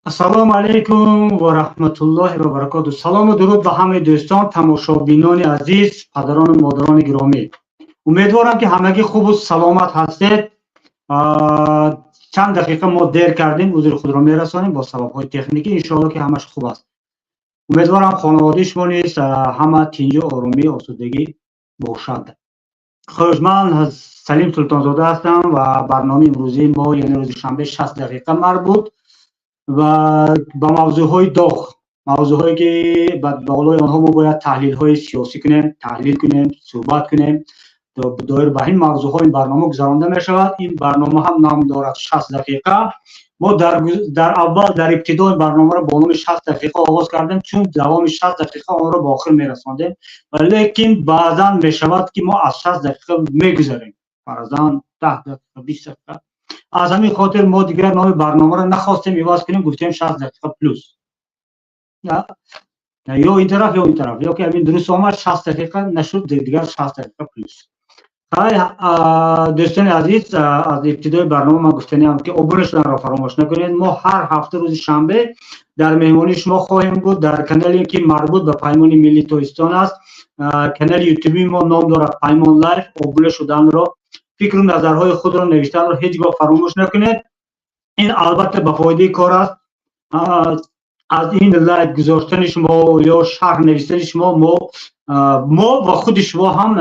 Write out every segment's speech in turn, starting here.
Ассалому алайкум ва раҳматуллоҳи ва баракоту. Салому дуруд ба ҳамаи дӯстон, тамошобинони азиз, падарону модарони гиромӣ. Умедворам, ки ҳамагӣ хубу саломат ҳастед. Чанд дақиқа мо дер кардем, узри худро мерасонем бо сабабҳои техникӣ. Иншоалло, ки ҳамаш хуб аст. Умедворам, хонаводаи шумо низ ҳама тинҷу оромӣ, осудагӣ бошад. Хуш, ман Салим Султонзода ҳастам ва барномаи имрӯзии мо, яъне рӯзи шанбе, 60 дақиқа, марбут ва ба мавзӯъҳои доғ, мавзӯъҳое ки ба болои онҳо мо бояд таҳлилҳои сиёсӣ кунем, таҳлил кунем, суҳбат кунем. Доир ба ин мавзӯъҳо ин барнома гузаронда мешавад. Ин барнома ҳам ном дорад 60 дақиқа. Мо дар аввал, дар ибтидои барномаро бо номи 60 дақиқа оғоз кардем, чун давоми 60 дақиқа онро ба охир мерасондем. Лекин баъзан мешавад, ки мо аз 60 дақиқа мегузарем, фарзан 10 дақиқа, 20 дақиқа. Аз ҳамин хотир мо дигар номи барномаро нахостем иваз кунем, гуфтем 60 дақиқа плюс, ё ин тараф, ё ин тараф, ё ки ҳамин дуруст омад, 60 дақиқа нашуд, дигар 60 дақиқа плюс. Хай, дӯстони азиз, аз ибтидои барнома ман гуфтаниам, ки обуна шуданро фаромӯш накунед. Мо ҳар ҳафта рӯзи шанбе дар меҳмонии шумо хоҳем буд дар канале, ки марбут ба Паймони Миллии Тоҷикистон аст. Канали ютуби мо ном дорад Паймон Лайф. Обуна шуданро, фикру назарҳои худро навиштанро ҳеҷ гоҳ фаромӯш накунед. Ин албатта ба фоидаи кор аст. Аз ин лайк гузоштани шумо ё шарҳ навиштани шумо мо ва худи шумо ҳам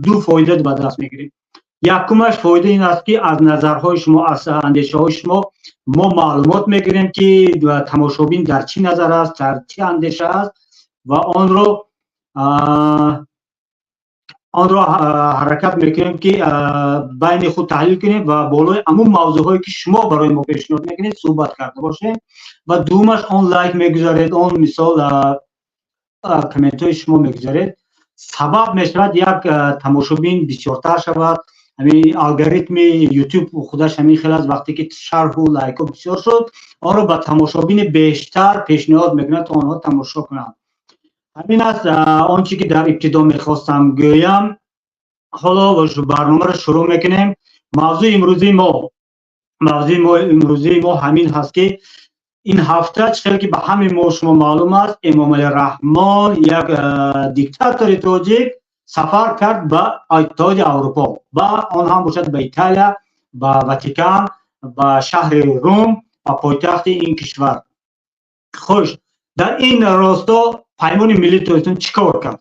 ду фоида ба даст мегирем. Якумаш фоида ин аст, ки аз назарҳои шумо, аз андешаҳои шумо мо маълумот мегирем, ки тамошобин дар чӣ назар аст, дар чӣ андеша аст ва онро ҳаракат мекунем, ки байни худ таҳлил кунем ва болои ҳамун мавзӯъҳое, ки шумо барои мо пешниҳод мекунед, суҳбат карда бошем. Ва дуюмаш, он лайк мегузаред, он мисол комментҳои шумо мегузаред, сабаб мешавад як тамошобин бисёртар шавад. Ҳамин алгоритми Ютуб худаш ҳамин хел аст: вақте ки шарҳу лайкҳо бисёр шуд, онро ба тамошобини бештар пешниҳод мекунад, то онҳо тамошо кунанд. Ҳамин аст он чӣ ки дар ибтидо мехостам гӯям. Ҳоло барномаро шурӯъ мекунем. Мавзӯи имрӯзии мо ҳамин ҳаст, ки ин ҳафта, чӣ хеле ки ба ҳамаи мо шумо маълум аст, Эмомалӣ Раҳмон, як диктатори тоҷик, сафар кард ба Иттиҳоди Аврупо ва он ҳам бошад ба Италия, ба Ватикан, ба шаҳри Рум, ба пойтахти ин кишвар. Хуш, дар ин росто Паймони Миллии Тоҷикистон чӣ кор кард?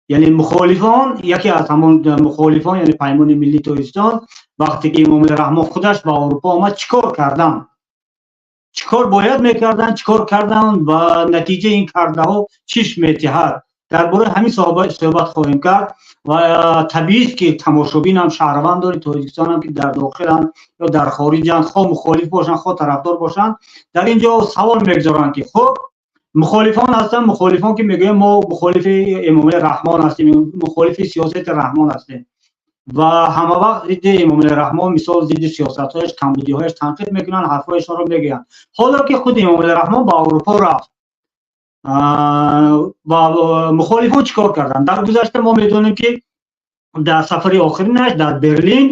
Яъне мухолифон, яке аз ҳамон мухолифон, яъне Паймони Миллии Тоҷикистон, вақте ки Эмомалӣ Раҳмон худаш ба Аврупо омад, чӣ кор карданд, чӣ кор бояд мекарданд, чӣ кор карданд ва натиҷаи ин кардаҳо чиш метиҳад, дар бораи ҳамин суҳбат хоҳем кард. Ва табиист, ки тамошобинам, шаҳрвандони Тоҷикистонам, ки дар дохиланд ё дар хориҷанд, хоҳ мухолиф бошанд, хоҳ тарафдор бошанд, дар ин ҷо савол мегузоранд, ки хуб, мухолифон ҳастанд, мухолифон ки мегӯям, мо мухолифи Эмомалӣ Раҳмон ҳастем, мухолифи сиёсати Раҳмон ҳастем ва ҳама вақт зидди Эмомалӣ Раҳмон, мисол, зидди сиёсатҳояш, камбудиҳояш танқид мекунанд, ҳарфҳояшонро мегӯянд. Ҳоло ки худи Эмомалӣ Раҳмон ба Аврупо рафт ва мухолифон чӣ кор карданд? Дар гузашта мо медонем, ки дар сафари охиринаш дар Берлин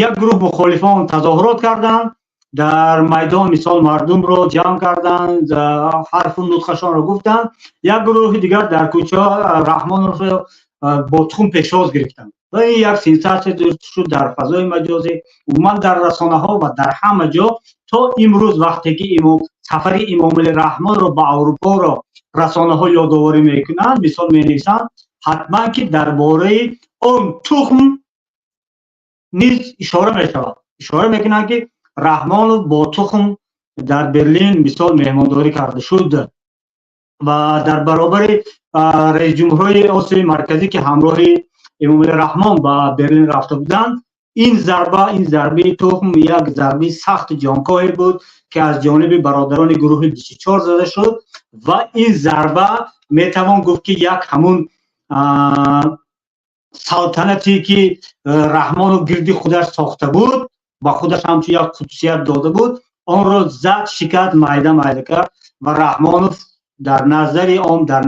як гурӯҳ мухолифон тазоҳурот карданд дар майдон, мисол, мардумро ҷамъ карданд, ҳарфу нутқашонро гуфтанд. Як гурӯҳи дигар дар кӯча Раҳмонро бо тухм пешвоз гирифтанд ва ин як сенсатсия шуд дар фазои маҷозӣ, умуман дар расонаҳо ва дар ҳама ҷо. То имрӯз, вақте ки сафари Эмомалӣ Раҳмонро ба Аврупоро расонаҳо ёдоворӣ мекунанд, мисол, менависанд, ҳатман ки дар бораи он тухм низ ишора мешавад. Ишора мекунанд, ки Раҳмонов бо тухм дар Берлин, мисол, меҳмондорӣ карда шуд ва дар баробари раисҷумҳурҳои Осиёи Марказӣ, ки ҳамроҳи Эмомалӣ Раҳмон ба Берлин рафта буданд. Ин зарба, ин зарбаи тухм, як зарбаи сахти ҷонкоҳе буд, ки аз ҷониби бародарони гурӯҳи 24 зада шуд. Ва ин зарба, метавон гуфт, ки як ҳамун салтанате, ки Раҳмонов гирди худаш сохта буд, ба худаш ҳамчун як хусусият дода буд, онро зад, шикаст, майда майда кард ва Раҳмонов дар назари он, дар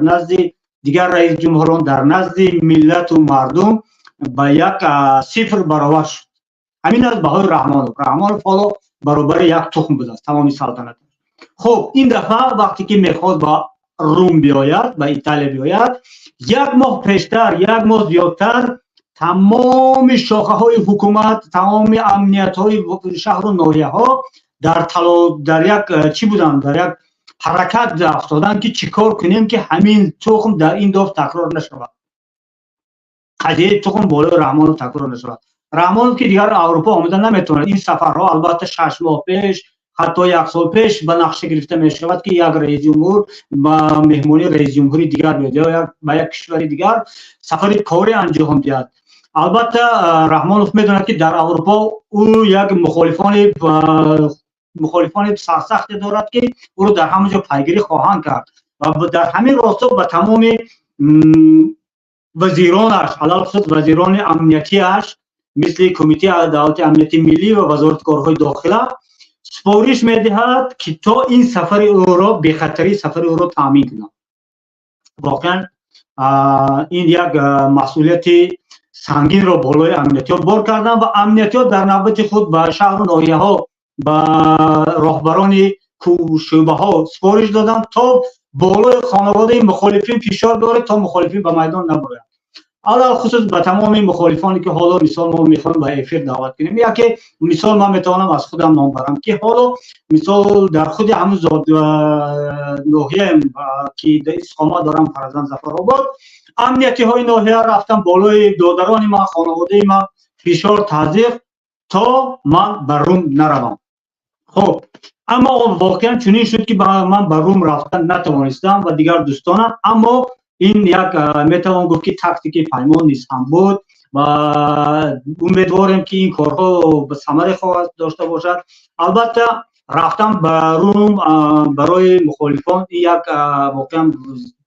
назди дигар раисҷумҳурон, дар назди миллату мардум ба як сифр баробар шуд. Ҳамин аст баҳои Раҳмонов. Раҳмонов ҳоло баробари як тухм будааст тамоми салтанат. Хуб, ин дафъа вақте ки мехост ба Рум биёяд, ба Италия биёяд, як моҳ пештар, як моҳ зиёдтар тамоми шохаҳои ҳукумат, тамоми амниятҳои шаҳру ноҳияҳо дар як чӣ буданд, дар як ҳаракат афтоданд, ки чӣ кор кунем, ки ҳамин тухм дар ин доф такрор нашавад, қазияи тухм болои Раҳмонов такрор нашавад. Раҳмонов ки дигар Аврупо омада наметавонад. Ин сафарҳо албатта 6 моҳ пеш, ҳатто як сол пеш ба нақша гирифта мешавад, ки як раисҷумҳур ба меҳмонии раисҷумҳури дигар биёд ё ба як кишвари дигар сафари корӣ анҷом диҳад. Албатта, Раҳмонов медонад, ки дар Аврупо ӯ як мухолифони сарсахте дорад, ки ӯро дар ҳама ҷо пайгирӣ хоҳанд кард, ва дар ҳамин росто ба тамоми вазиронаш, алалхусус вазирони амниятиаш, мисли Кумитаи давлати амнияти миллӣ ва Вазорати корҳои дохила супориш медиҳад, ки то ин сафари ӯро, бехатарии сафари ӯро таъмин кунанд. Воқеан, ин як масъулияти сангинро болои амниятиҳо бор карданд ва амниятиҳо дар навбати худ ба шаҳру ноҳияҳо, ба роҳбарони шӯъбаҳо супориш доданд, то болои хонаводаи мухолифин фишор биёред, то мухолифин ба майдон набарояд. Алалхусус ба тамоми мухолифоне, ки ҳоло мисол мо мехоҳем ба эфир даъват кунем. Яке мисол ман метавонам аз худам ном барам, ки ҳоло мисол дар худи ҳамун зод ноҳияем, ки истиқомат дорам, фарзан Зафаробод, амниятиҳои ноҳия рафтан болои додарони ман, хонаводаи ман фишор, тазйиқ, то ман ба Рум наравам. Хуб, аммо воқеан чунин шуд, ки ман ба Рум рафтан натавонистам ва дигар дӯстонам. Аммо ин як, метавон гуфт, ки тактики Паймон низ ҳам буд ва умедворем, ки ин корҳо ба самаре хоҳад дошта бошад. Албатта, рафтан ба Рум барои мухолифон як воқеан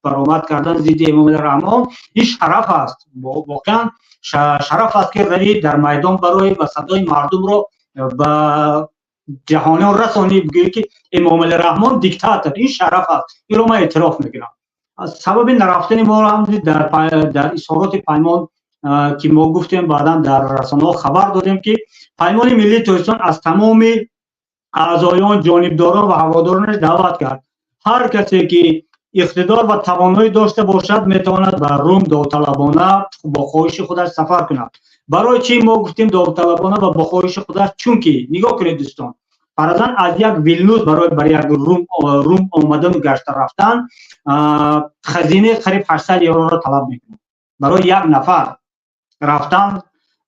баромад кардан зидди Эмомали Раҳмон, ин шараф аст. Воқеан шараф аст, ки равӣ, дар майдон барои ва садои мардумро ба ҷаҳониён расонӣ, бигӯӣ, ки Эмомали Раҳмон диктатор. Ин шараф аст, инро ман эътироф мекунам. Сабаби нарафтани моро ҳам дар изҳороти Паймон, ки мо гуфтем, баъдан дар расонаҳо хабар додем, ки Паймони миллии Тоҷикистон аз тамоми аъзоён, ҷонибдорон ва ҳаводоронаш даъват кард: ҳар касе ки иқтидор ва тавоноӣ дошта бошад, метавонад ба Рум довталабона бо хоҳиши худаш сафар кунад. Барои чӣ мо гуфтем довталабона ва бо хоҳиши худаш? Чунки нигоҳ кунед, дӯстон, фарзан аз як Вилнюс барои бар як Рум омадану гашта рафтан хазинаи қариб 800 евроро талаб мекунад барои як нафар рафтан,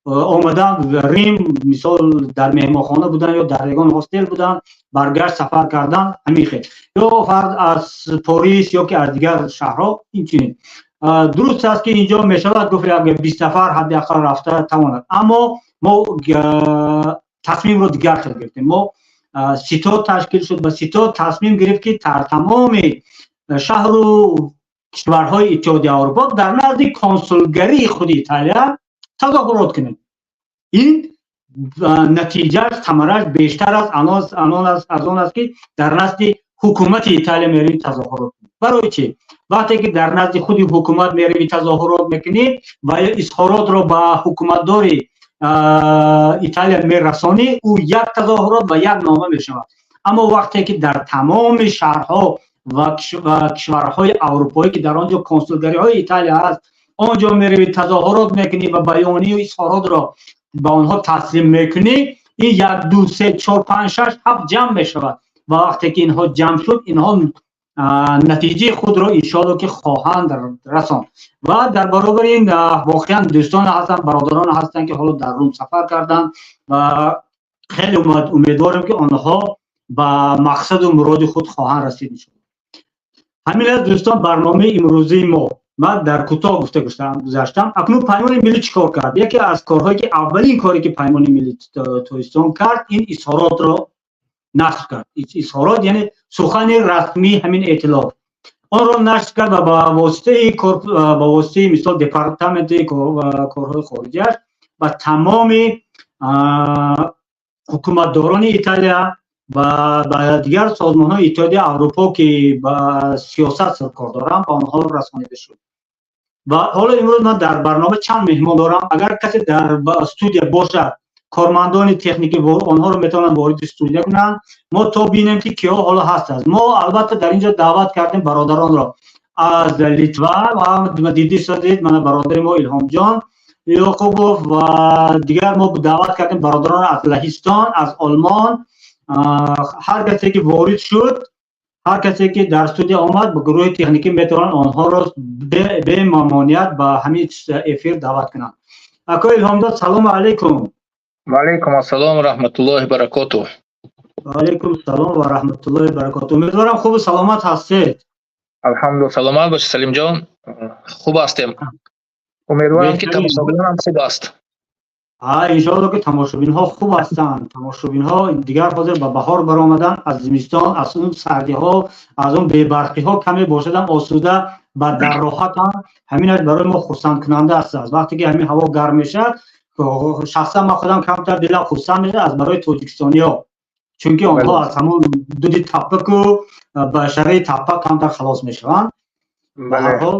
омадан Рим, мисол, дар меҳмонхона будан ё дар ягон ҳостел будан, баргашт сафар кардан. Ҳамин хел ё фарз аз Порис ё ки аз дигар шаҳрҳо инчунин. Дуруст аст, ки инҷо мешавад гуфт, як 20 нафар ҳадди ақал рафта тавонад, аммо мо тасмимро дигар хел гирифтем. Мо ситод ташкил шуд ва ситод тасмим гирифт, ки дар тамоми шаҳру кишварҳои Иттиҳоди Аврупо дар назди консулгарии худи Италия тазоҳурот кунем. Ин натиҷааш, самараш бештар аз он аст, ки дар назди ҳукумати Италия меравӣ, тазоҳурот кунӣ. Барои чӣ? Вақте ки дар назди худи ҳукумат меравӣ, тазоҳурот мекунӣ ва изҳоротро ба ҳукуматдори Италия мерасонӣ, ӯ як тазоҳурот ва як нома мешавад. Аммо вақте ки дар тамоми шаҳрҳо ва кишварҳои аврупоӣ, ки дар он ҷо консулгариҳои Италия ҳаст, он ҷо меравӣ, тазоҳурот мекунӣ ва баёнию изҳоротро ба онҳо таслим мекунӣ, ин як, ду, се, чор, панҷ, шаш, ҳафт ҷамъ мешавад ва вақте ки инҳо ҷамъ шуд, инҳо натиҷаи худро иншоалло ки хоҳанд расонд. Ва дар баробари ин воқеан дӯстон ҳастанд, бародарон ҳастанд, ки ҳоло дар Рум сафар карданд ва хеле умедворем, ки онҳо ба мақсаду муроди худ хоҳанд расид, иншоалло. Ҳамин аст, дӯстон, барномаи имрӯзии мо. Ман дар кӯтоҳ гуфта гузаштам. Акнун Паймони миллӣ чӣ кор кард? Яке аз корҳое ки, аввалин коре ки Паймони миллии Тоҷикистон кард, ин изҳоротро нашр кард. Изҳорот, яъне сухани расмии ҳамин эътилоф, онро нашр кард ва ба воситаи мисол департаменти корҳои хориҷиаш ба тамоми ҳукуматдорони Италия ва ба дигар созмонҳои Иттиҳоди Аврупо, ки ба сиёсат саркор доранд, ба онҳо расонида шуд. Ва ҳоло имрӯз ман дар барнома чанд меҳмон дорам. Агар касе дар студия бошад. Кормандони техникӣ онҳоро метавонанд вориди студия кунанд. Мо то бинем, ки киҳо ҳоло ҳастанд. Мо албатта дар ин ҷо даъват кардем бародаронро аз Литва ва диди содид, мана бародари мо Илҳомҷон Ёқубов ва дигар. Мо даъват кардем бародаронро аз Лаҳистон, аз Олмон. Ҳар касе ки ворид шуд, ҳар касе ки дар студия омад, ба гурӯҳи техникӣ метавонанд онҳоро бемамоният ба ҳамин эфир даъват кунанд. Акои Илҳомҷон, салому алайкум. Ваалайкум ассалом раҳматуллоҳи баракоту. Ваалайкум салом ва раҳматуллоҳи баракоту. Умедворам, хубу саломат ҳастед. Алҳамдулилла, саломат бошед, Салимҷон, хуб ҳастем. Умедворам, ки тамошобинонам хуб аст. Иншоалло, ки тамошобинҳо хуб ҳастанд. Тамошобинҳо дигар ҳозир ба баҳор баромаданд аз зимистон, аз он сардиҳо, аз он бебарқиҳо каме бошадам осуда ба дар роҳатанд. Ҳаминаш барои мо хурсандкунанда аст. Вақте ки ҳамин ҳаво гарм мешавад, шахсан ман худам камтар дилам хурсанд мешавад аз барои тоҷикистониҳо, чунки онҳо аз ҳамон дуди таппаку ба шараи таппа камтар халос мешаванд. Ба ҳар ҳол,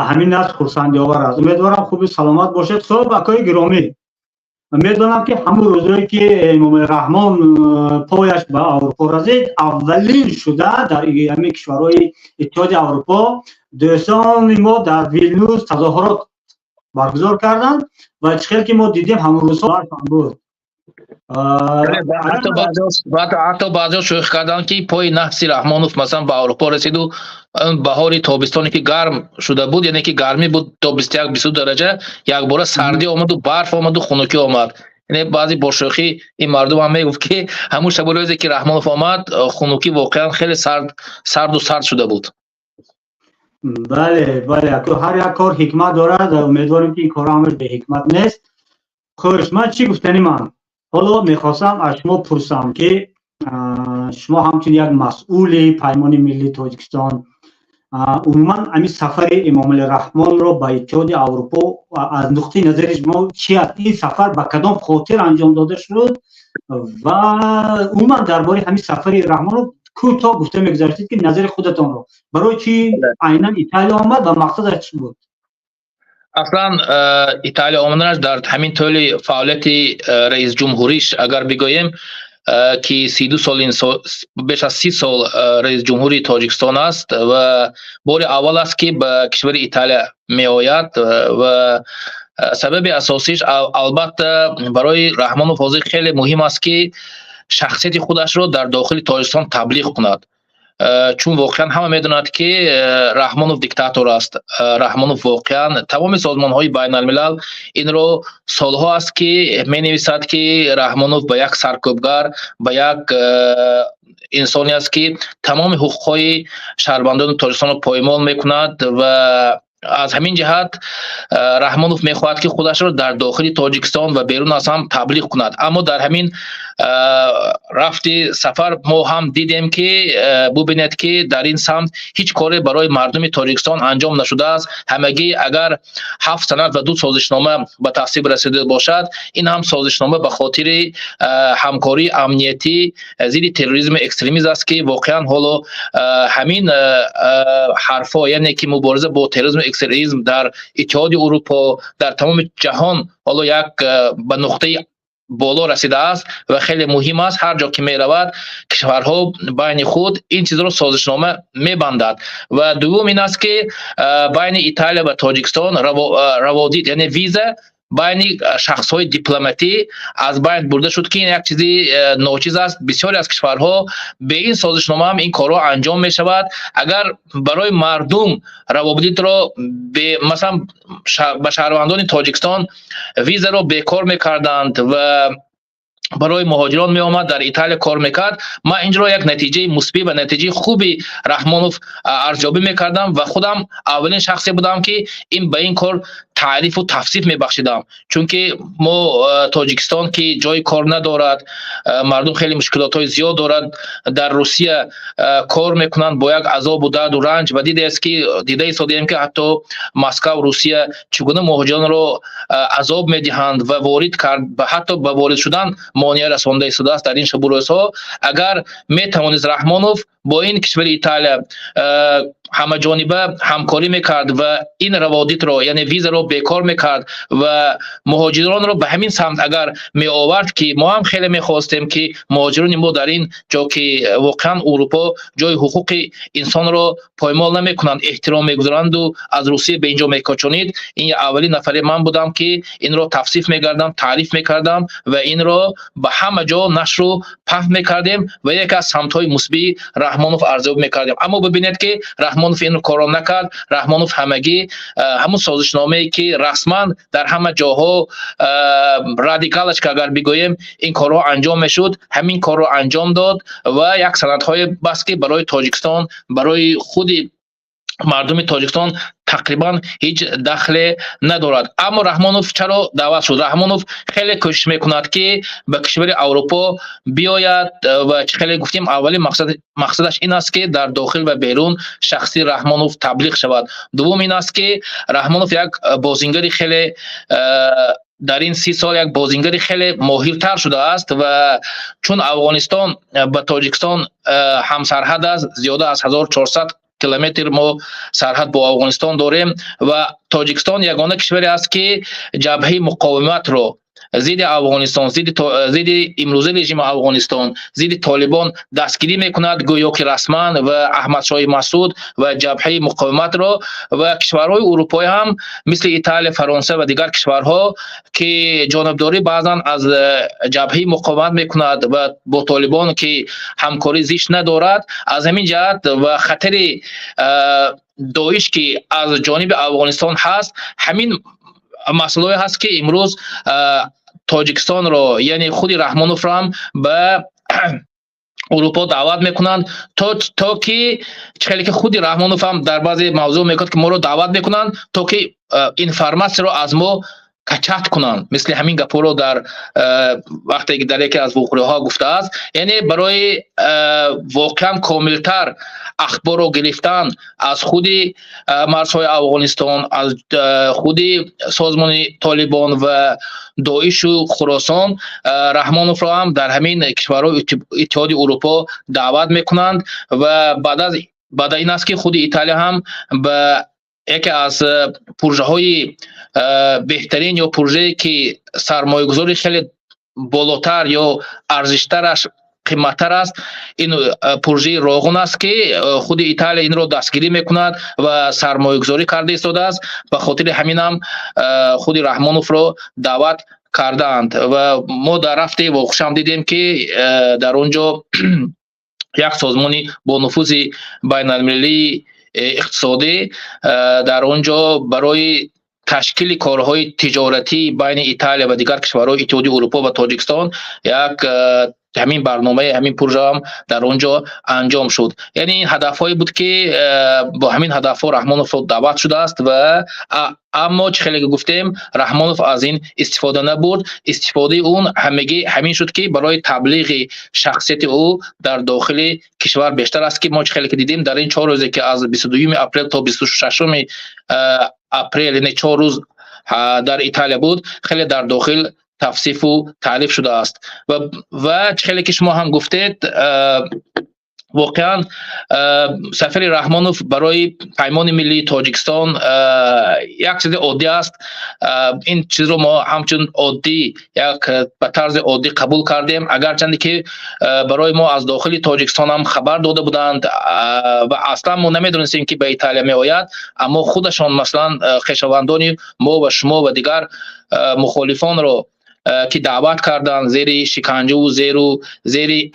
ҳамин аст, хурсандиовар аст. Умедворам, хуби саломат бошед. Хуб, акои гиромӣ, медонам, ки ҳамун рӯзое ки Эмомали Раҳмон пояш ба Аврупо расид, аввалин шуда дар ҳамин кишварҳои Иттиҳоди Аврупо дӯстони мо дар Вилнюс тазоҳурот баргузор карданд ва чӣ хел ки мо дидем, ҳамун рӯзҳо буд. Ҳатто баъзеҳо шӯхӣ карданд, ки пои наҳси Раҳмонов, масалан, ба Аврупо расиду баҳори тобистоне ки гарм шуда буд, яъне ки гармӣ буд то 21, 22 дараҷа, якбора сардӣ омаду барф омаду хунукӣ омад. Яъне баъзе бо шӯхӣ ин мардум ҳам мегуфт, ки ҳамун шабу рӯзе ки Раҳмонов омад, хунукӣ воқеан хеле сард сарду сард шуда буд. Бале, ҳар як кор ҳикмат дорад. Умедворем, ки ин кор ҳамаш беҳикмат нест. Хуш, ман чӣ гуфтани, ман ҳоло мехостам аз шумо пурсам, ки шумо ҳамчун як масъули Паймони миллии Тоҷикистон, умуман ҳамин сафари Эмомали Раҳмонро ба Иттиҳоди Аврупо аз нуқтаи назари шумо чи аст? Ин сафар ба кадом хотир анҷом дода шуд ва умуман дар бораи ҳамин сафари Раҳмонро кӯтоҳ гуфта мегузаштед, ки назари худатонро, барои чи айнан Италия омад ва мақсадаш чӣ буд? Аслан Италия омаданаш дар ҳамин тӯли фаъолияти раисҷумҳуриш, агар бигӯем, ки 32 сол, беш аз 30 сол раисҷумҳури Тоҷикистон аст ва бори аввал аст, ки ба кишвари Италия меояд. Ва сабаби асосиш, албатта, барои Раҳмонов ҳозир хеле муҳим аст, ки шахсияти худашро дар дохили Тоҷикистон таблиғ кунад, чун воқеан ҳама медонад, ки Раҳмонов диктатор аст. Раҳмонов воқеан, тамоми созмонҳои байналмилал инро солҳо аст, ки менависад, ки Раҳмонов ба як саркӯбгар, ба як инсоне аст, ки тамоми ҳуқуқҳои шаҳрвандони Тоҷикистонро поймол мекунад. Ва аз ҳамин ҷиҳат Раҳмонов мехоҳад, ки худашро дар дохили Тоҷикистон ва берун аз ҳам таблиғ кунад. Аммо дар ҳамин рафти сафар мо ҳам дидем, ки бубинед, ки дар ин самт ҳеҷ коре барои мардуми Тоҷикистон анҷом нашудааст. Ҳамагӣ агар ҳафт санад ва ду созишнома ба тасвиб расида бошад, ин ҳам созишнома ба хотири ҳамкории амниятӣ зидди терроризму экстремизм аст, ки воқеан ҳоло ҳамин ҳарфҳо, яъне ки мубориза бо терроризму экстремизм, дар Иттиҳоди Урупо, дар тамоми ҷаҳон ҳоло як ба нуқтаи боло расидааст ва хеле муҳим аст. Ҳар ҷо ки меравад, кишварҳо байни худ ин чизро созишнома мебандад. Ва дуввум ин аст, ки байни Италия ва Тоҷикистон раводид, яъне виза байни шахсҳои дипломатӣ аз байн бурда шуд, ки ин як чизи ночиз аст. Бисёре аз кишварҳо бе ин созишнома ҳам ин корҳо анҷом мешавад. Агар барои мардум раводидро, масалан, ба шаҳрвандони Тоҷикистон визаро бекор мекарданд ва барои муҳоҷирон меомад, дар Италия кор мекард, ман инҷоро як натиҷаи мусбӣ ва натиҷаи хуби Раҳмонов арзёбӣ мекардам ва худам аввалин шахсе будам, ки ин ба ин кор таърифу тавсиф мебахшидам, чунки мо, Тоҷикистон, ки ҷои кор надорад, мардум хеле мушкилотҳои зиёд дорад, дар Русия кор мекунанд бо як азобу дарду ранҷ. Ва дидааст, ки дида истодем, ки ҳатто Москав, Русия чӣ гуна муҳоҷиронро азоб медиҳанд ва ворид кард, ҳатто ба ворид шудан монеа расонда истодааст. Дар ин шабу рӯзҳо агар метавонист Раҳмонов Бо ин кишвари Италия ҳамаҷониба ҳамкорӣ мекард ва ин раводидро, яъне визаро бекор мекард ва муҳоҷиронро ба ҳамин самт агар меовард, ки мо ҳам хеле мехостем, ки муҳоҷирони мо дар ин ҷо, ки воқеан Урупо ҷои ҳуқуқи инсонро поймол намекунанд, эҳтиром мегузоранду аз Русия ба ин ҷо мекочонид. Ин аввалин нафаре ман будам, ки инро тавсиф мекардам, таъриф мекардам ва инро ба ҳама ҷо нашру паҳн мекардем ва яке аз самтҳои мусбии Раҳмонов арзёбӣ мекардем. Аммо бибинед, ки Раҳмонов ин корро накард. Раҳмонов ҳамагӣ ҳамун созишномае, ки расман дар ҳама ҷоҳо ради галочка, агар бигӯем, ин корҳо анҷом мешуд, ҳамин корро анҷом дод ва як санадҳое баст, ки барои Тоҷикистон, барои худи мардуми Тоҷикистон тақрибан ҳеҷ дахле надорад. Аммо Раҳмонов чаро даъват шуд? Раҳмонов хеле кӯшиш мекунад, ки ба кишвари Аврупо биёяд ва чӣ хеле гуфтем, аввалин мақсадаш ин аст, ки дар дохил ва берун шахси Раҳмонов таблиғ шавад. Дуввум ин аст, ки Раҳмонов як бозингари хеле, дар ин 30 сол як бозингари хеле моҳиртар шудааст ва чун Афғонистон ба Тоҷикистон ҳамсарҳад аст, зиёда аз 1400 километр мо сарҳад бо Афғонистон дорем ва Тоҷикистон ягона кишваре аст, ки ҷабҳаи муқовиматро зидди Афғонистон, зидди имрӯзаи режими Афғонистон, зидди Толибон дастгирӣ мекунад, гӯё ки расман, ва Аҳмадшоҳи Масуд ва ҷабҳаи муқовиматро. Ва кишварҳои урупоӣ ҳам, мисли Италия, Фаронса ва дигар кишварҳо, ки ҷонибдорӣ баъзан аз ҷабҳаи муқовимат мекунад ва бо Толибон ки ҳамкорӣ зишт надорад, аз ҳамин ҷиҳат ва хатари Доиш, ки аз ҷониби Афғонистон ҳаст, ҳамин масъалаҳое ҳаст, ки имрӯз Тоҷикистонро, яъне худи Раҳмоновро ҳам ба Урупо даъват мекунанд, то ки хеле ки худи Раҳмонов ҳам дар баъзе мавзӯъ мегӯяд, ки моро даъват мекунанд, то ки информатсияро аз мо качать кунанд. Мисли ҳамин гапҳоро дар вақте ки дар яке аз вохӯриҳо гуфтааст, яъне барои воқеан комилтар ахборро гирифтан аз худи марзҳои Афғонистон, аз худи созмони Толибон ва Доишу Хуросон, Раҳмоновро ҳам дар ҳамин кишварҳои Иттиҳоди Урупо даъват мекунанд. Ва баъд ин аст, ки худи Италия ҳам ба яке аз пуржаҳои беҳтарин ё пуржае, ки сармоягузори хеле болотар ё арзиштараш қиматтар аст, ин пуржаи Роғун аст, ки худи Италия инро дастгирӣ мекунад ва сармоягузорӣ карда истодааст. Ба хотири ҳамин ҳам худи Раҳмоновро даъват кардаанд. Ва мо дар рафти вохӯшам дидем, ки дар он ҷо як созмони бонуфузи байналмилалии иқтисодӣ дар он ҷо барои ташкили корҳои тиҷоратӣ байни Италия ва дигар кишварҳои Иттиҳоди Урупо ва Тоҷикистон як ҳамин барномаи ҳамин пуржаам дар он ҷо анҷом шуд. Яъне ин ҳадафҳое буд, ки бо ҳамин ҳадафҳо Раҳмонов даъват шудааст. Ва аммо чӣ хеле гуфтем, Раҳмонов аз ин истифода набурд. Истифодаи он ҳамагӣ ҳамин шуд, ки барои таблиғи шахсияти ӯ дар дохили кишвар бештар аст, ки мо чӣ хеле ки дидем, дар ин 4 рӯзе, ки аз 22-юми апрел то 26-уми апрел, яъне 4 рӯз дар Италия буд, хеле дар дохил тавсифу таъриф шудааст. Ва чӣ хеле ки шумо ҳам гуфтед, воқеан сафари Раҳмонов барои Паймони миллии Тоҷикистон як чизи оддӣ аст. Ин чизро мо ҳамчун оддӣ, як ба тарзи оддӣ қабул кардем, агарчанде ки барои мо аз дохили Тоҷикистон ҳам хабар дода буданд ва аслан мо намедонистем, ки ба Италия меояд. Аммо худашон, масалан, хешовандони мо ва шумо ва дигар мухолифонро, ки даъват карданд, зери шиканҷаву зери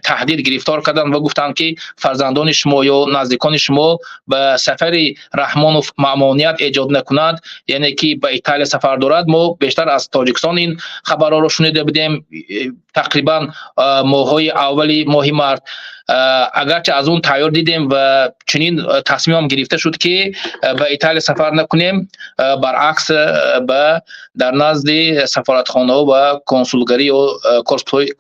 таҳдид гирифтор карданд ва гуфтанд, ки фарзандони шумо ё наздикони шумо ба сафари Раҳмонов мамоният эҷод накунад, яъне ки ба Италия сафар дорад. Мо бештар аз Тоҷикистон ин хабарҳоро шунида будем тақрибан моҳҳои аввали моҳи март. Агарчи аз он тайёр дидем ва чунин тасмимам гирифта шуд, ки ба Италия сафар накунем, баръакс, ба дар назди сафоратхонаҳо ва консулгарӣ ё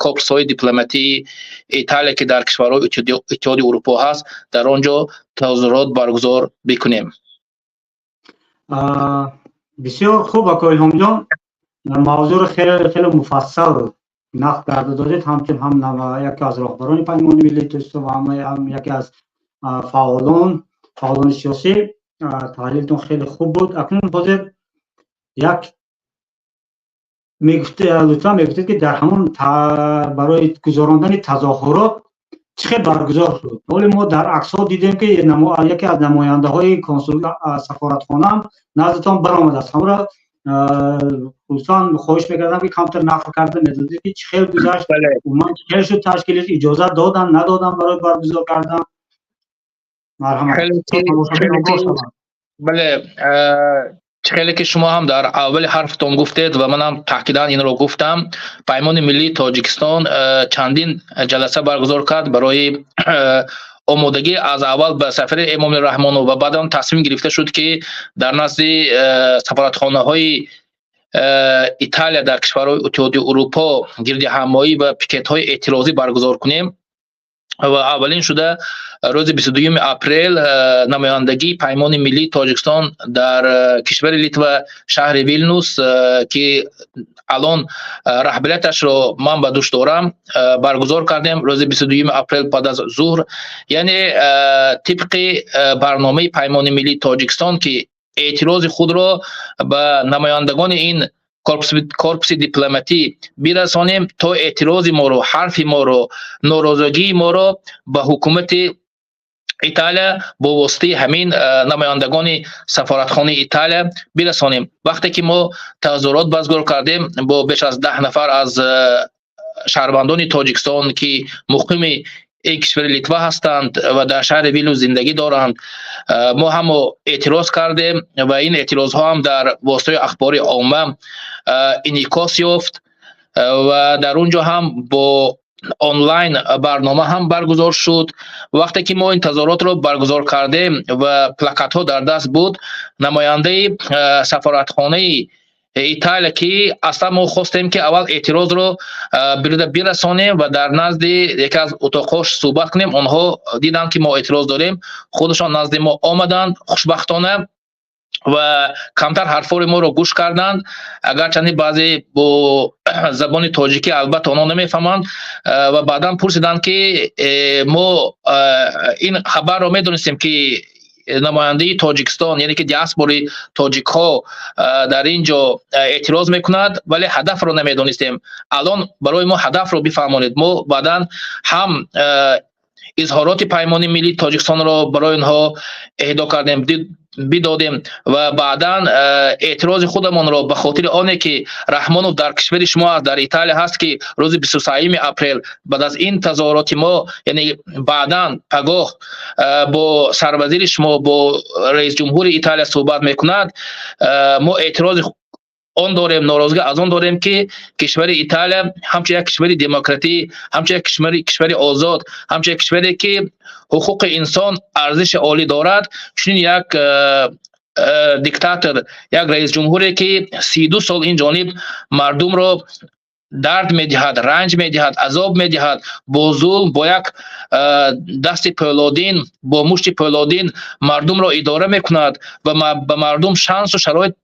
корпусҳои дипломатии Италия, ки дар кишварҳои Иттиҳоди Урупо ҳаст, дар он ҷо тазоҳурот баргузор бикунем. Бисёр хуб, ако Илҳомҷон, мавзӯъро хеле хеле муфассал Нақл карда додед, ҳамчун ҳам яке аз роҳбарони Паймони миллии Тоҷикистон ва ҳам яке аз фаъолони сиёсӣ, таҳлилтон хеле хуб буд. Акнун ҳозир як лутфан мегуфтед, ки дар ҳамон барои гузарондани тазоҳурот чӣ хел баргузор шуд? Ҳоле мо дар аксҳо дидем, ки яке аз намояндаҳои консул сафоратхонаам наздатон баромадааст. Ҳамро лутфан хоҳиш мекардам, ки камтар нақл карда медодед, ки чӣ хел гузашт, умуман чӣ хел шуд ташкилиш, иҷозат додан, надодан барои баргузор кардан. Марҳамат. Бале, чӣ хеле ки шумо ҳам дар аввали ҳарфтон гуфтед ва манам таъкидан инро гуфтам, Паймони миллии Тоҷикистон чандин ҷаласа баргузор кард барои омодагӣ аз аввал ба сафари Эмомалӣ Раҳмонов ва баъдан тасмим гирифта шуд, ки дар назди сафоратхонаҳои Италия дар кишварҳои Иттиҳоди Урупо гирдиҳамоӣ ва пикетҳои эътирозӣ баргузор кунем. Ва аввалин шуда рӯзи 22 апрел намояндагии Паймони миллии Тоҷикистон дар кишвари Литва, шаҳри Вилнюс, ки алон раҳбарияташро ман ба дӯш дорам, баргузор кардем рӯзи 22 апрел баъд аз зуҳр, яъне тибқи барномаи Паймони миллии Тоҷикистон, ки эътирози худро ба намояндагони ин корпуси дипломатӣ бирасонем, то эътирози моро, ҳарфи моро, норозигии моро ба ҳукумати Италия бо воситаи ҳамин намояндагони сафоратхонаи Италия бирасонем. Вақте ки мо тазоҳурот баргузор кардем бо беш аз 10 нафар аз шаҳрвандони Тоҷикистон, ки муқими ин кишвари Литва ҳастанд ва дар шаҳри Вилнюс зиндагӣ доранд, мо ҳамо эътироз кардем ва ин эътирозҳо ҳам дар воситаи ахбори омма инъикос ёфт ва дар он ҷо ҳам бо онлайн барнома ҳам баргузор шуд. Вақте ки мо ин тазоҳуротро баргузор кардем ва плакатҳо дар даст буд, намояндаи сафоратхонаи Италия, ки аслан мо хостем, ки аввал эътирозро бирасонем ва дар назди яке аз утоқҳо суҳбат кунем, онҳо диданд, ки мо эътироз дорем, худашон назди мо омаданд, хушбахтона, ва камтар ҳарфҳои моро гӯш карданд, агарчанде баъзе бо забони тоҷикӣ албатта онҳо намефаҳманд. Ва баъдан пурсиданд, ки мо ин хабарро медонистем, ки намояндаи Тоҷикистон, яъне ки диаспори тоҷикҳо дар ин ҷо эътироз мекунад, вале ҳадафро намедонистем. Алон барои мо ҳадафро бифаҳмонед. Мо баъдан ҳам изҳороти Паймони миллии Тоҷикистонро барои онҳо эҳдо кардем, бидодем ва баъдан эътирози худамонро ба хотири оне, ки Раҳмонов дар кишвари шумо аст, дар Италия ҳаст, ки рӯзи 23 апрел баъд аз ин тазоҳуроти мо, яъне баъдан пагоҳ бо сарвазири шумо, бо раисҷумҳури Италия суҳбат мекунад, мо эътирози он дорем, норозигӣ аз он дорем, ки кишвари Италия ҳамчун як кишвари демократӣ, ҳамчун як кишвари озод, ҳамчун як кишваре, ки ҳуқуқи инсон арзиши олӣ дорад, чунин як диктатор, як раисҷумҳуре, ки 32 сол ин ҷониб мардумро дард медиҳад, ранҷ медиҳад, азоб медиҳад, бо зулм, бо як дасти пӯлодин, бо мушти пӯлодин мардумро идора мекунад ва ба мардум шансу шароит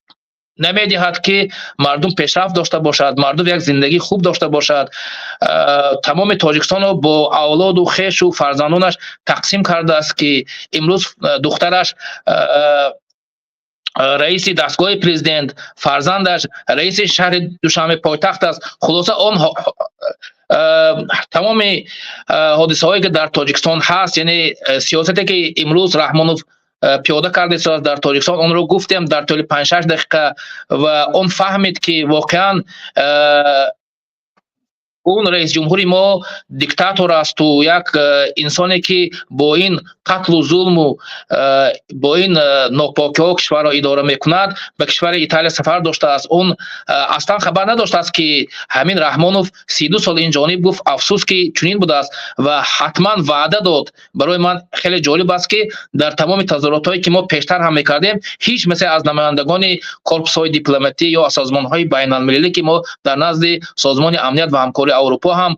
намедиҳад, ки мардум пешрафт дошта бошад, мардум як зиндагии хуб дошта бошад, тамоми Тоҷикистонро бо авлоду хешу фарзандонаш тақсим кардааст, ки имрӯз духтараш раиси дастгоҳи президент, фарзандаш раиси шаҳри Душанбе, пойтахт аст. Хулоса, он тамоми ҳодисаҳое, ки дар Тоҷикистон ҳаст, яъне сиёсате, ки имрӯз Раҳмонов пиёда карда истодааст дар Тоҷикистон, онро гуфтем дар тӯли 5-6 дақиқа ва он фаҳмид, ки воқеан он раисҷумҳури мо диктатор асту як инсоне, ки бо ин қатлу зулму бо ин нопокиҳо кишварро идора мекунад, ба кишвари Италия сафар доштааст. Он аслан хабар надоштааст, ки ҳамин Раҳмонов 32 сол ин ҷониб. Гуфт, афсӯс, ки чунин будааст, ва ҳатман ваъда дод. Барои ман хеле ҷолиб аст, ки дар тамоми тазоҳуротҳое, ки мо пештар ҳам мекардем, ҳеҷ мисли аз намояндагони корпусҳои дипломатӣ ё аз созмонҳои байналмилалӣ, ки мо дар назди Созмони амният ва ҳамкории Аврупо ҳам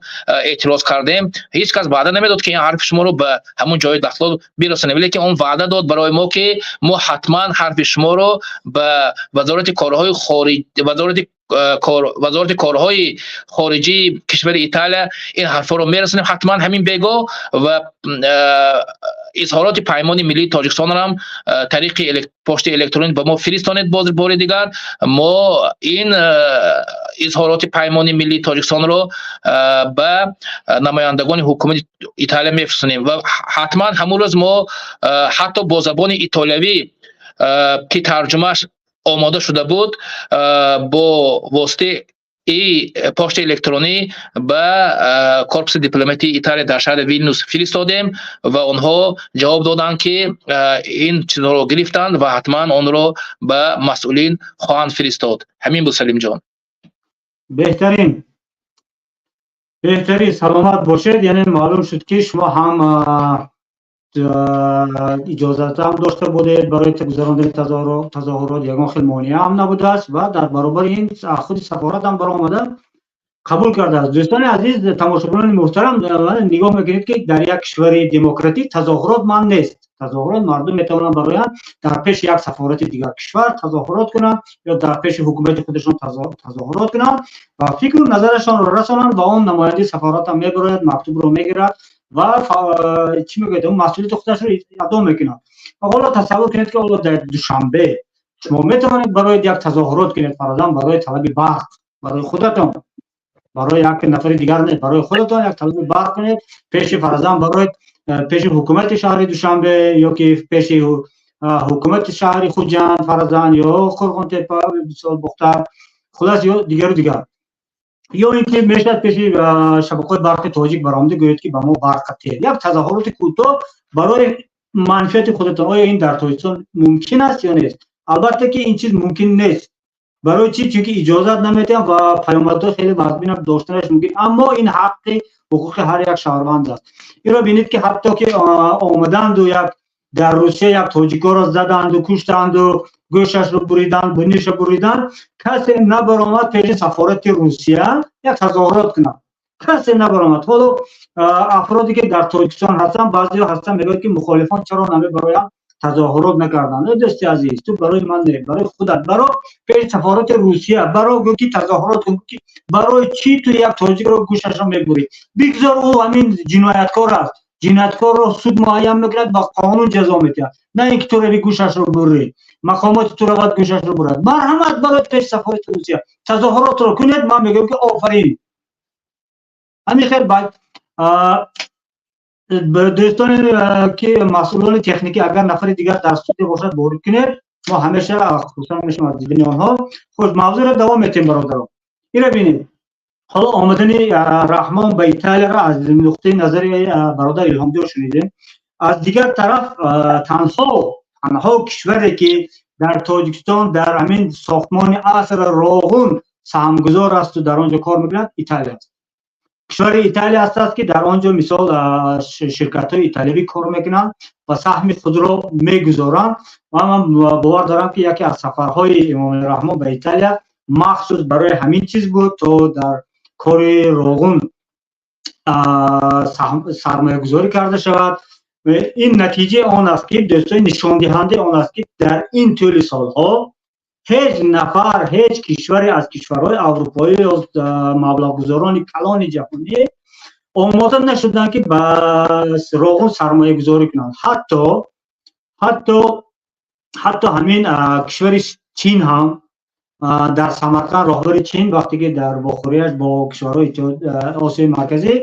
эътироз кардем, ҳеҷ кас ваъда намедод, ки ин ҳарфи шуморо ба ҳамон ҷои дахлдор бирасонем. Лекин он ваъда дод барои мо, ки мо ҳатман ҳарфи шуморо ба вазорати корҳои хориҷ, вазорати Вазорати корҳои хориҷии кишвари Италия ин ҳарфҳоро мерасонем ҳатман ҳамин бего ва изҳороти Паймони миллии Тоҷикистонро ҳам тариқи почтаи электронӣ ба мо фиристонед. Боз бори дигар мо ин изҳороти Паймони миллии Тоҷикистонро ба намояндагони ҳукумати Италия мефиристонем ва ҳатман ҳамун рӯз мо ҳатто бо забони итолиявӣ, ки тарҷумааш омода шуда буд, бо воситаи почтаи электронӣ ба корпуси дипломатии Италия дар шаҳри Вилнюс фиристодем ва онҳо ҷавоб доданд, ки ин чизҳоро гирифтанд ва ҳатман онро ба масъулин хоҳанд фиристод. Ҳамин буд, Салимҷон. Беҳтарин, беҳтарин, саломат бошед. Яъне маълум шуд, ки шумо ҳам иҷозатам дошта будед барои гузарондани тазоҳурот, ягон хел монеа ҳам набудааст ва дар баробари ин худи сафорат ҳам баромада қабул кардааст. Дӯстони азиз, тамошобинони муҳтарам, нигоҳ мекунед, ки дар як кишвари демократӣ тазоҳурот манъ нест. Тазоҳурот мардум метавонанд бароянд, дар пеши як сафорати дигар кишвар тазоҳурот кунанд ё дар пеши ҳукумати худашон тазоҳурот кунанд ва фикру назарашонро расонанд ва он намояндаи сафоратам мебарояд, мактубро мегирад ва чӣ мегӯяд, он масъулияти худашро адо мекунад. Ва ҳоло тасаввур кунед, ки ҳоло дар Душанбе шумо метавонед барои як тазоҳурот кунед, фарзан барои талаби барқ барои худатон, барои як нафари дигар не, барои худатон як талаби барқ кунед, пеши, фарзан, барои пеши ҳукумати шаҳри Душанбе ё ки пеши ҳукумати шаҳри Хуҷанд, фарзан, ё Қурғонтепа, мисол, Бохтар, хулас, ё дигару дигар, ё ин ки мешавад пеши шабакаҳои барқи тоҷик баромада гӯяд, ки ба мо барқа тед, як тазоҳуроти кӯтоҳ барои манфиати худатон. Оё ин дар Тоҷикистон мумкин аст ё нест? Албатта, ки ин чиз мумкин нест. Барои чӣ? Чунки иҷозат наметиҳам ва паёмадҳои хеле вазминам доштанаш мумкин. Аммо ин ҳаққи ҳуқуқи ҳар як шаҳрванд аст. Инро бинед, ки ҳатто ки омаданду як дар Русия як тоҷикоро заданду, куштанду, гӯшашро буриданд, буниша буриданд, касе набаромад пеши сафорати Русия як тазоҳурот кунад, касе набаромад. Ҳоло афроде ки дар Тоҷикистон ҳастанд, баъзеҳо ҳастанд, мегӯянд, ки мухолифон чаро намебароянд, тазоҳурот накарданд. Э, дӯсти азиз, ту барои ман не, барои худат баро, пеши сафорати Русия баро, гӯ, ки тазоҳурот кун, ки барои чӣ ту як тоҷикро гӯшашро мебурӣ? Бигзор, ӯ ҳамин ҷинояткор аст, ҷинояткорро суд муайян мекунад ва қонун ҷазо медиҳад, на ин ки ту рави гӯшашро бурӣ, мақомоти ту равад, гӯшашро бурад. Марҳамат, барои пеши сафорати Русия тазоҳуротро кунед. Ман мегӯям, ки офарин. Ҳамин хел. Дӯстоне ки масъулони техникӣ, агар нафари дигар дар студия бошад, ворид кунед, мо ҳамеша хурсанд мешавем аз дидани онҳо. Хуш, мавзӯъро давом метиҳем, бародарон. Инро бинед, ҳоло омадани Раҳмон ба Италияро аз нуқтаи назари бародар Илҳомҷон шунидем. Аз дигар тараф, танҳо кишваре ки дар Тоҷикистон дар ҳамин сохтмони аср Роғун саҳмгузор асту дар он ҷо кор мекунад, Италия аст. Кишвари Италия аст, ки дар он ҷо, мисол, ширкатҳои италиявӣ кор мекунанд ва саҳми худро мегузоранд. Ва ман бовар дорам, ки яке аз сафарҳои Эмомалӣ Раҳмон ба Италия махсус барои ҳамин чиз буд, то дар кори Роғун сармоягузорӣ карда шавад. Ин натиҷаи он аст, ки, дӯстои, нишондиҳандаи он аст, ки дар ин тӯли солҳо ҳеҷ нафар, ҳеҷ кишваре аз кишварҳои аврупоӣ ё маблағгузорони калони ҷаҳонӣ омода нашуданд, ки ба Роғун сармоягузорӣ кунанд. Ҳатто ҳамин кишвари Чин ҳам дар Самарқанд, роҳбари Чин вақте ки дар вохӯрияш бо кишварҳои Осиёи Марказӣ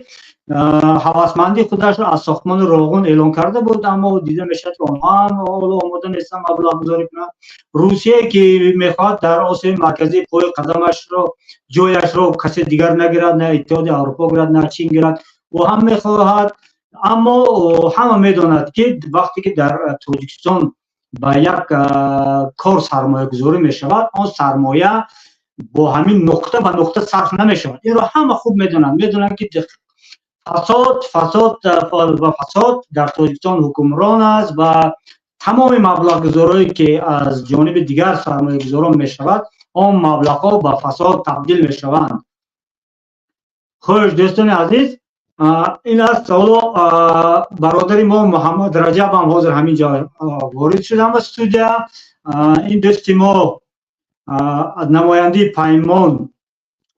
ҳавасмандии худашро аз сохтмони Роғун эълон карда буд, аммо дида мешавад, ки онҳо ҳам ҳоло омода нестанд маблағгузорӣ кунанд. Русие ки мехоҳад дар Осиёи Марказӣ пои қадамашро, ҷояшро касе дигар нагирад, на Иттиҳоди Аврупо гирад, на Чин гирад, ӯ ҳам мехоҳад. Аммо ҳама медонад, ки вақте ки дар Тоҷикистон ба як кор сармоягузорӣ мешавад, он сармоя бо ҳамин нуқта ба нуқта сарф намешавад. Инро ҳама хуб медонанд. Медонанд, ки фасод, фасод ва фасод дар Тоҷикистон ҳукмрон аст ва тамоми маблағгузорое ки аз ҷониби дигар сармоягузорон мешавад, он маблағҳо ба фасод табдил мешаванд. Хуш, дӯстони азиз, ин аст. Ҳоло бародари мо Муҳаммад Раҷаб ҳам ҳозир ҳамин ҷо ворид шудам ба студия. Ин дӯсти мо Намояндаи Паймон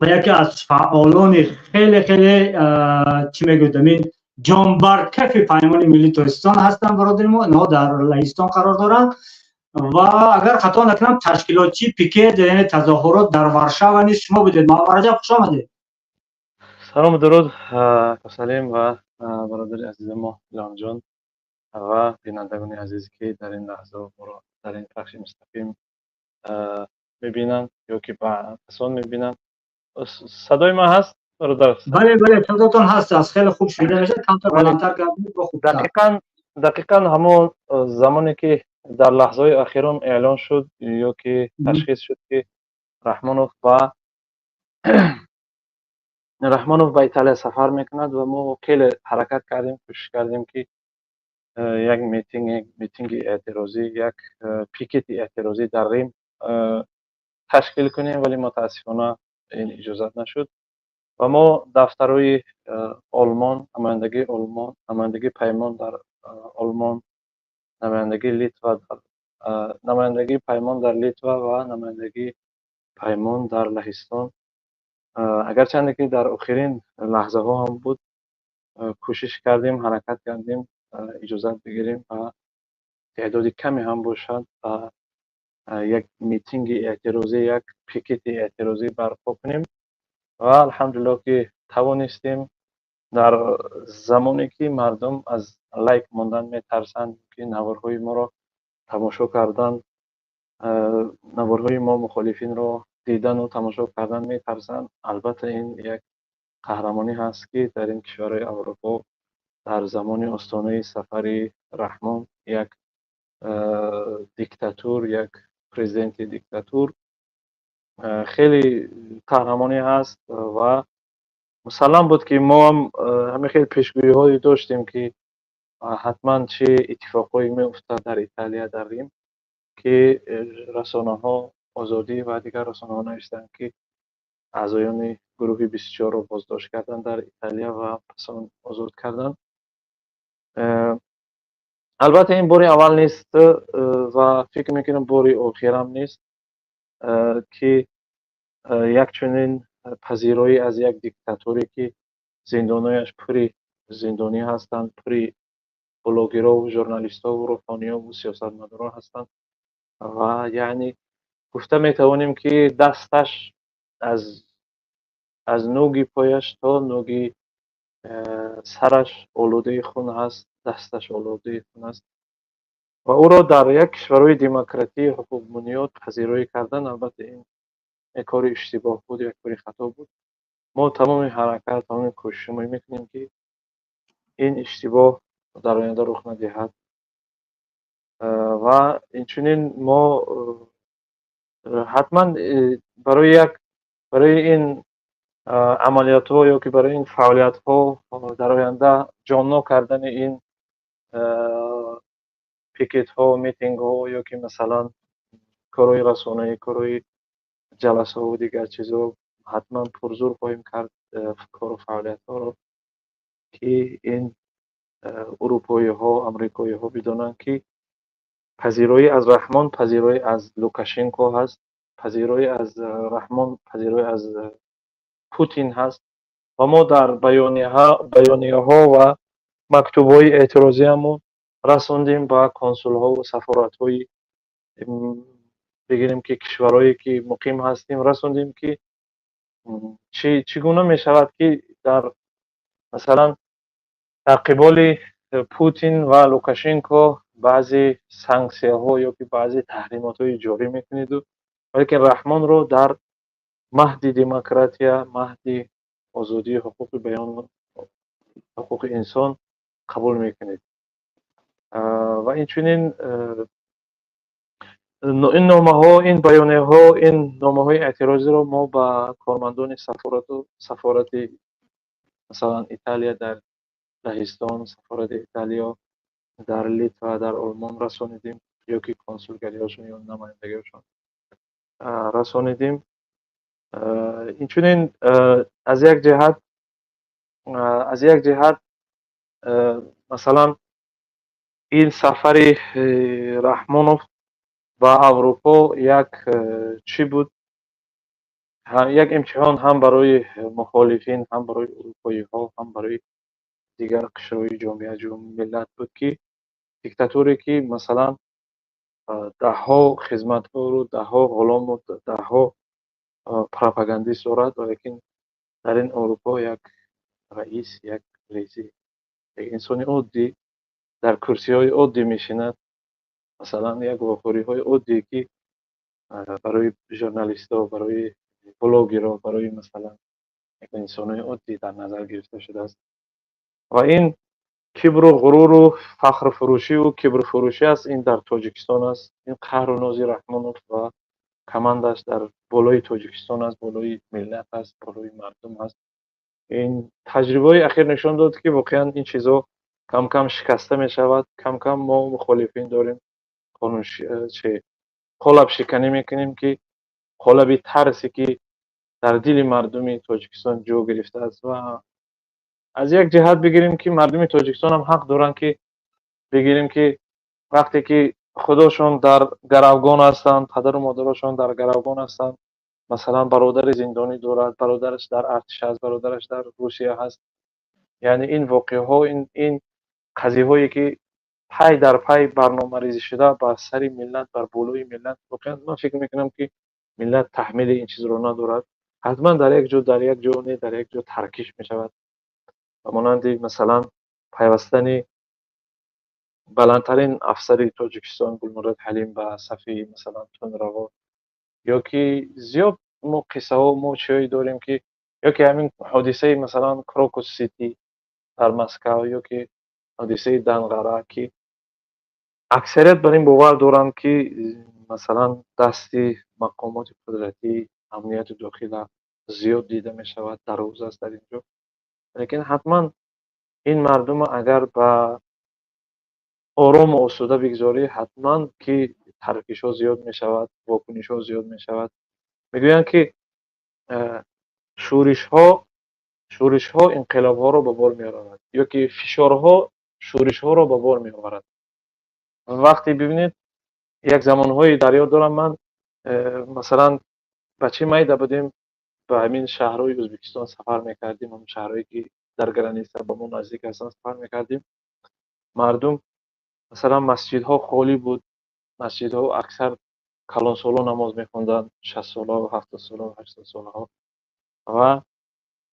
ва яке аз фаъолони хеле хеле, чӣ мегӯяд, амин ҷонбаркафи Паймони миллии Тоҷикистон ҳастанд бародари мо. Инҳо дар Лаҳистон қарор доранд ва агар хато накунам, ташкилотчии пикет, яъне тазоҳурот дар Варшава низ шумо будед. Муҳаммад Раҷаб, хуш омадед. Салому дуруд, Салим ва бародари азизи мо Илҳомҷон ва бинандагони азизе, ки дар ин лаҳза моро дар ин пахши мустақим мебинанд ё ки пасон мебинанд. Садои ман ҳаст, бародар? Бале, садотон ҳаст, аз хеле хуб шунида мешавад. Камтар баландтар гап. Хубтар. Дақиқан ҳамон замоне ки дар лаҳзаҳои охирон эълон шуд ё ки ташхис шуд, ки Раҳмонов ба Италия сафар мекунад, ва мо хеле ҳаракат кардем, кӯшиш кардем, ки як митинги эътирозӣ, як пикети эътирозӣ дар Рим ташкил кунем, вале мутаассифона ин иҷозат нашуд. Ва мо дафтарҳои Олмон, намояндагии Олмон, намояндагии Паймон дар Олмон, намояндагии Литва, намояндагии Паймон дар Литва ва намояндагии Паймон дар Лаҳистон, агарчанде ки дар охирин лаҳзаҳо ҳам буд, кӯшиш кардем, ҳаракат кардем, иҷозат бигирем ва теъдоди каме ҳам бошад ва як митинги эътирозӣ, як пикети эътирозӣ барпо кунем. Ва алҳамдулиллоҳ, ки тавонистем дар замоне ки мардум аз лайк мондан метарсанд, ки наворҳои моро тамошо кардан, наворҳои мо мухолифинро дидану тамошо кардан метарсанд. Албатта, ин як қаҳрамонӣ ҳаст, ки дар ин кишварҳои Аврупо дар замони остонаи сафари Раҳмон, як диктатур, як президенти диктатур, хеле қаҳрамонӣ ҳаст. Ва мусаллам буд, ки мо ҳам ҳамин хел пешгӯиҳое доштем, ки ҳатман чӣ иттифоқҳое меуфтад дар Италия, дар Рим, ки расонаҳо, Озодӣ ва дигар расонаҳо навиштанд, ки аъзоёни гурӯҳи 24-ро боздошт карданд дар Италия ва пас он озод карданд. Албатта, ин бори аввал нест ва фикр мекунам, бори охирам нест, ки як чунин пазироӣ аз як диктаторе, ки зиндонҳояш пури зиндонӣ ҳастанд, пури блогерову журналистову рӯҳониёву сиёсатмадорон ҳастанд ва яъне гуфта метавонем, ки дасташ аз нӯги пояш то нӯги сараш олудаи хун ҳаст, дасташ олудаи хун аст ва ӯро дар як кишварҳои демократии ҳуқуқбунёд пазироӣ кардан, албатта, ин як кори иштибоҳ буд, як кори хато буд. Мо тамоми ҳаракат, тамоми кӯшишҳо мекунем, ки ин иштибоҳ дар оянда рух надиҳад. Ва инчунин мо ҳатман барои ин амалиётҳо ё ки барои ин фаъолиятҳо дар оянда ҷоннок кардани ин пикетҳо, митингҳо ё ки масалан корҳои расонаӣ, корҳои ҷаласаҳову дигар чизҳо, ҳатман пурзур хоҳем кард кору фаъолиятҳоро, ки ин урупоиҳо, амрикоиҳо бидонанд, ки пазироӣ аз Раҳмон пазироӣ аз Лукашенко ҳаст, пазироӣ аз Раҳмон пазироӣ аз Путин ҳаст. Ва мо дар баёнияҳо ва мактубҳои эътирозиамон расондем ба консулҳову сафоратҳои, бигирем, ки кишварҳое ки муқим ҳастем, расондем, ки чӣ гуна мешавад, ки дар масалан дар қиболи Путин ва Лукашенко баъзе санксияҳо ё ки баъзе таҳримотҳои ҷорӣ мекунеду, валекин Раҳмонро дар маҳди демократия, маҳди озодии ҳуқуқи баён, ҳуқуқи инсон қабул мекунед. Ва инчунин ин номаҳо, ин баёнияҳо, ин номаҳои эътирозиро мо ба кормандони сафорату сафорати масалан Италия дар Лаҳистон, сафорати Италиё дар Литва, дар Олмон расонидем ё ки консулгариҳошон ё намояндагиҳошон расонидем. Инчунин аз як ҷиҳат, масалан, ин сафари Раҳмонов ба Ба Аврупо як чӣ буд, як имтиҳон ҳам барои мухолифин, ҳам барои урупоиҳо, ҳам барои дигар қишрҳои ҷомеа, миллат буд, ки диктаторе, ки масалан даҳҳо хизматкору даҳҳо ғулому даҳҳо пропагандист дорад, валекин дар ин Аврупо як раис, як раиси, як инсони оддӣ дар курсиҳои оддӣ мешинад. Масалан, як вохӯриҳои оддие, ки барои журналистҳо, барои блогерҳо, барои масалан як инсонои оддӣ дар назар гирифта шудааст. Ва ин кибру ғуруру фахрфурӯшиву кибрфурӯшӣ аст. Ин дар Тоҷикистон аст. Ин қаҳру нози Раҳмонов ва командааш дар болои Тоҷикистон аст, болои миллат аст, болои мардум аст. Ин таҷрибаҳои ахир нишон дод, ки воқеан ин чизҳо кам кам шикаста мешавад. Кам кам мо мухолифин дорем, чи қолабшиканӣ мекунем, ки қолаби тарсе, ки дар дили мардуми Тоҷикистон ҷо гирифтааст. Ва аз як ҷиҳат бигирем, ки мардуми Тоҷикистон ҳам ҳақ доранд, ки бигирем, ки вақте ки худошон дар гаравгон ҳастанд, падару модарошон дар гаравгон ҳастанд, масалан, бародари зиндонӣ дорад, бародараш дар артиш аст, бародараш дар Русия ҳаст, яъне ин воқеаҳо, ин қазияҳое, ки пай дар пай барномарезӣ шуда бар сари миллат, бар болои миллат, воқеан ман фикр мекунам, ки миллат таҳмили ин чизро надорад. Ҳатман дар як ҷо, дар як ҷо не, дар як ҷо таркиш мешавад, ба монанди масалан пайвастани баландтарин афсари Тоҷикистон Гулмурод Ҳалим ба сафи масалан тундраво, ё ки зиёд мо қиссаҳо, мо чиҳое дорем, ки ё ки ҳамин ҳодисаи масалан Крокус Сити дар Москав, ё ки ҳодисаи Данғара, ки аксарият бар ин бовар доранд, ки масалан дасти мақомоти қудратӣ, амнияти дохила зиёд дида мешавад, дароз аст дар ин ҷо. Лекин ҳатман ин мардума агар ба орому осуда бигзорӣ, ҳатман ки таркишҳо зиёд мешавад, вокунишҳо зиёд мешавад. Мегӯянд, ки шӯришҳо инқилобҳоро ба бор меорад, ё ки фишорҳо шӯришҳоро ба бор меоварад. Вақте бибинед, як замонҳое дар ёд дорам ман, масалан, бачаи майда будем, ба ҳамин шаҳрҳои Ӯзбекистон сафар мекардем, ҳамн шаҳрҳое, ки дар граница ба мо наздик ҳастанд, сафар мекардем. Мардум, масалан, масҷидҳо холӣ буд, масҷидҳо аксар калонсоло намоз мехонданд, 60-солаҳо, 70-солаҳо, 80-солаҳо. Ва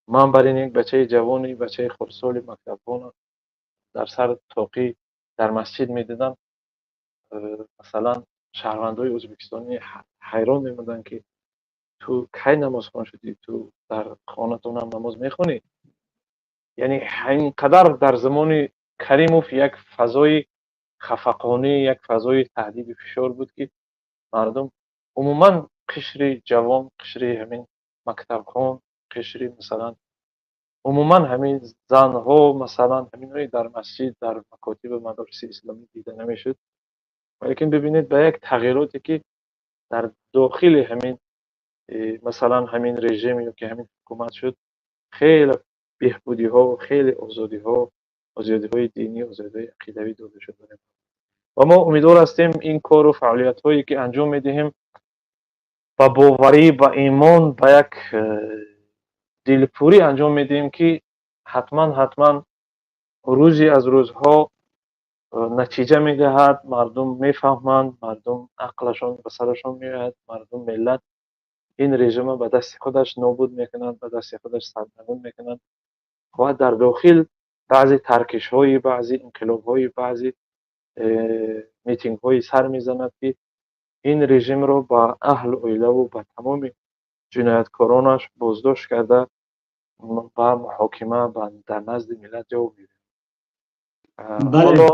ман бар ин як бачаи ҷавони, бачаи хурдсоли мактабхон дар сар тоқӣ дар масҷид медидам. Масалан, шаҳрвандои ӯзбекистонӣ ҳайрон мемонданд, ки ту кай намозхон шудӣ? Ту дар хонатонам намоз мехонӣ? Яъне ин қадар дар замони Каримов як фазои хафақонӣ, як фазои таҳдиду фишор буд, ки мардум, умуман қишри ҷавон, қишри ҳамин мактабхон, қишри масалан умуман ҳамин занҳо, масалан, ҳаминҳое дар масҷид, дар макотиби мадориси исломӣ дида намешуд. Валекин бибинед, ба як тағйироте, ки дар дохили ҳамин масалан ҳамин режим ё ки ҳамин ҳукумат шуд, хеле беҳбудиҳо, хеле озодиҳо, озодиҳои динӣ, озодиҳои ақидавӣ дода шуд. Ва мо умедвор ҳастем, ин кору фаъолиятҳое, ки анҷом медиҳем, ба боварӣ, ба имон, ба як дилпурӣ анҷом медиҳем, ки ҳатман, ҳатман рӯзе аз рӯзҳо натиҷа медиҳад. Мардум мефаҳманд, мардум ақлашон ба сарашон меояд, мардум, миллат ин режима ба дасти худаш нобуд мекунад, ба дасти худаш сарнагун мекунад. Ва дар дохил баъзе таркишҳои, баъзе инқилобҳои, баъзе митингҳои сар мезанад, ки ин режимро ба аҳлу оилаву ба тамоми ҷинояткоронаш боздошт карда, ба муҳокима дар назди миллат ҷавоб медиҳад. Ҳоло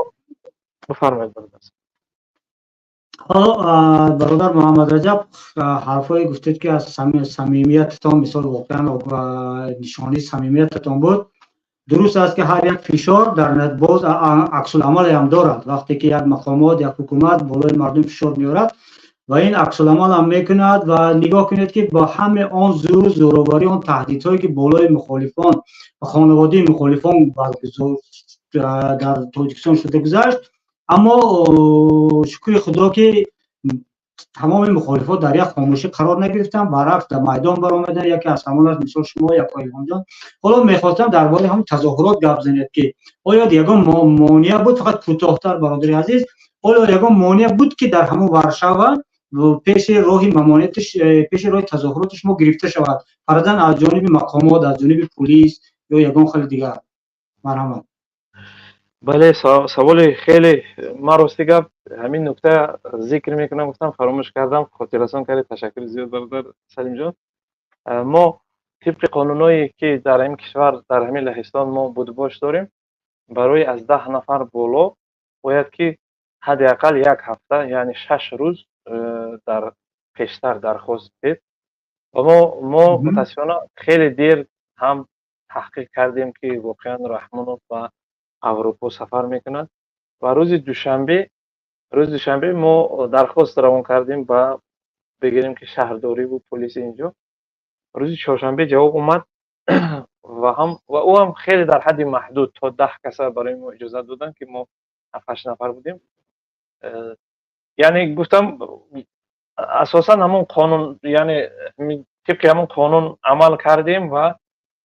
бифармоед, бародар. Ҳоло, бародар Муҳаммад Раҷаб, ҳарфҳое гуфтед, ки аз самимиятатон, мисол, воқеан нишонаи самимиятатон буд. Дуруст аст, ки ҳар як фишор дар боз аксуламале ҳам дорад. Вақте ки як мақомот, як ҳукумат болои мардум фишор меорад ва ин аксуламал ҳам мекунад. Ва нигоҳ кунед, ки бо ҳаме он зӯру зӯроварӣ, он таҳдидҳое, ки болои мухолифон ва хонаводаи мухолифон дар Тоҷикистон шуда гузашт, аммо шукри Худо, ки Тамоми мухолифот дар як хомӯшӣ қарор нагирифтанд, баръакс, дар майдон баромаданд. Яке аз ҳамон мисол шумо, яко Илҳомҷон. Ҳоло мехостам дар бораи ҳамон тазоҳурот гап занед, ки оё ягон монеа буд? Фақат кӯтоҳтар, бародари азиз. Оё ягон монеа буд, ки дар ҳамон Варшава пеши роҳи мамониятиш, пеши роҳи тазоҳуроти шумо гирифта шавад, фарзан аз ҷониби мақомот, аз ҷониби пулис ё ягон хели дигар? Марҳамат. Бале, саволи хеле. Ман, рости гап, ҳамин нукта зикр мекунам гуфтам, фаромӯш кардам, хотиррасон кардед, ташаккури зиёд, бародар Салимҷон. Мо тибқи қонунҳое, ки дар ҳамин кишвар, дар ҳамин Лаҳистон мо будубош дорем, барои аз 10 нафар боло бояд ки ҳадди ақал як ҳафта, яъне 6 рӯз дар пештар дархост диҳед. Ва мо мутаассифона хеле дер ҳам таҳқиқ кардем, ки воқеан Раҳмонов ба Аврупо сафар мекунад. Ва рӯзи душанбе мо дархост равон кардем ба, бигирем ки, шаҳрдориву полиси инҷо. Рӯзи чоршанбе ҷавоб омад ва ҳам ва ӯ ҳам хеле дар ҳадди маҳдуд то 10 каса барои мо иҷозат доданд, ки мо ҳафт нафар будем. Яъне гуфтам, асосан ҳамон қонун, яъне тибқи ҳамон қонун амал кардем ва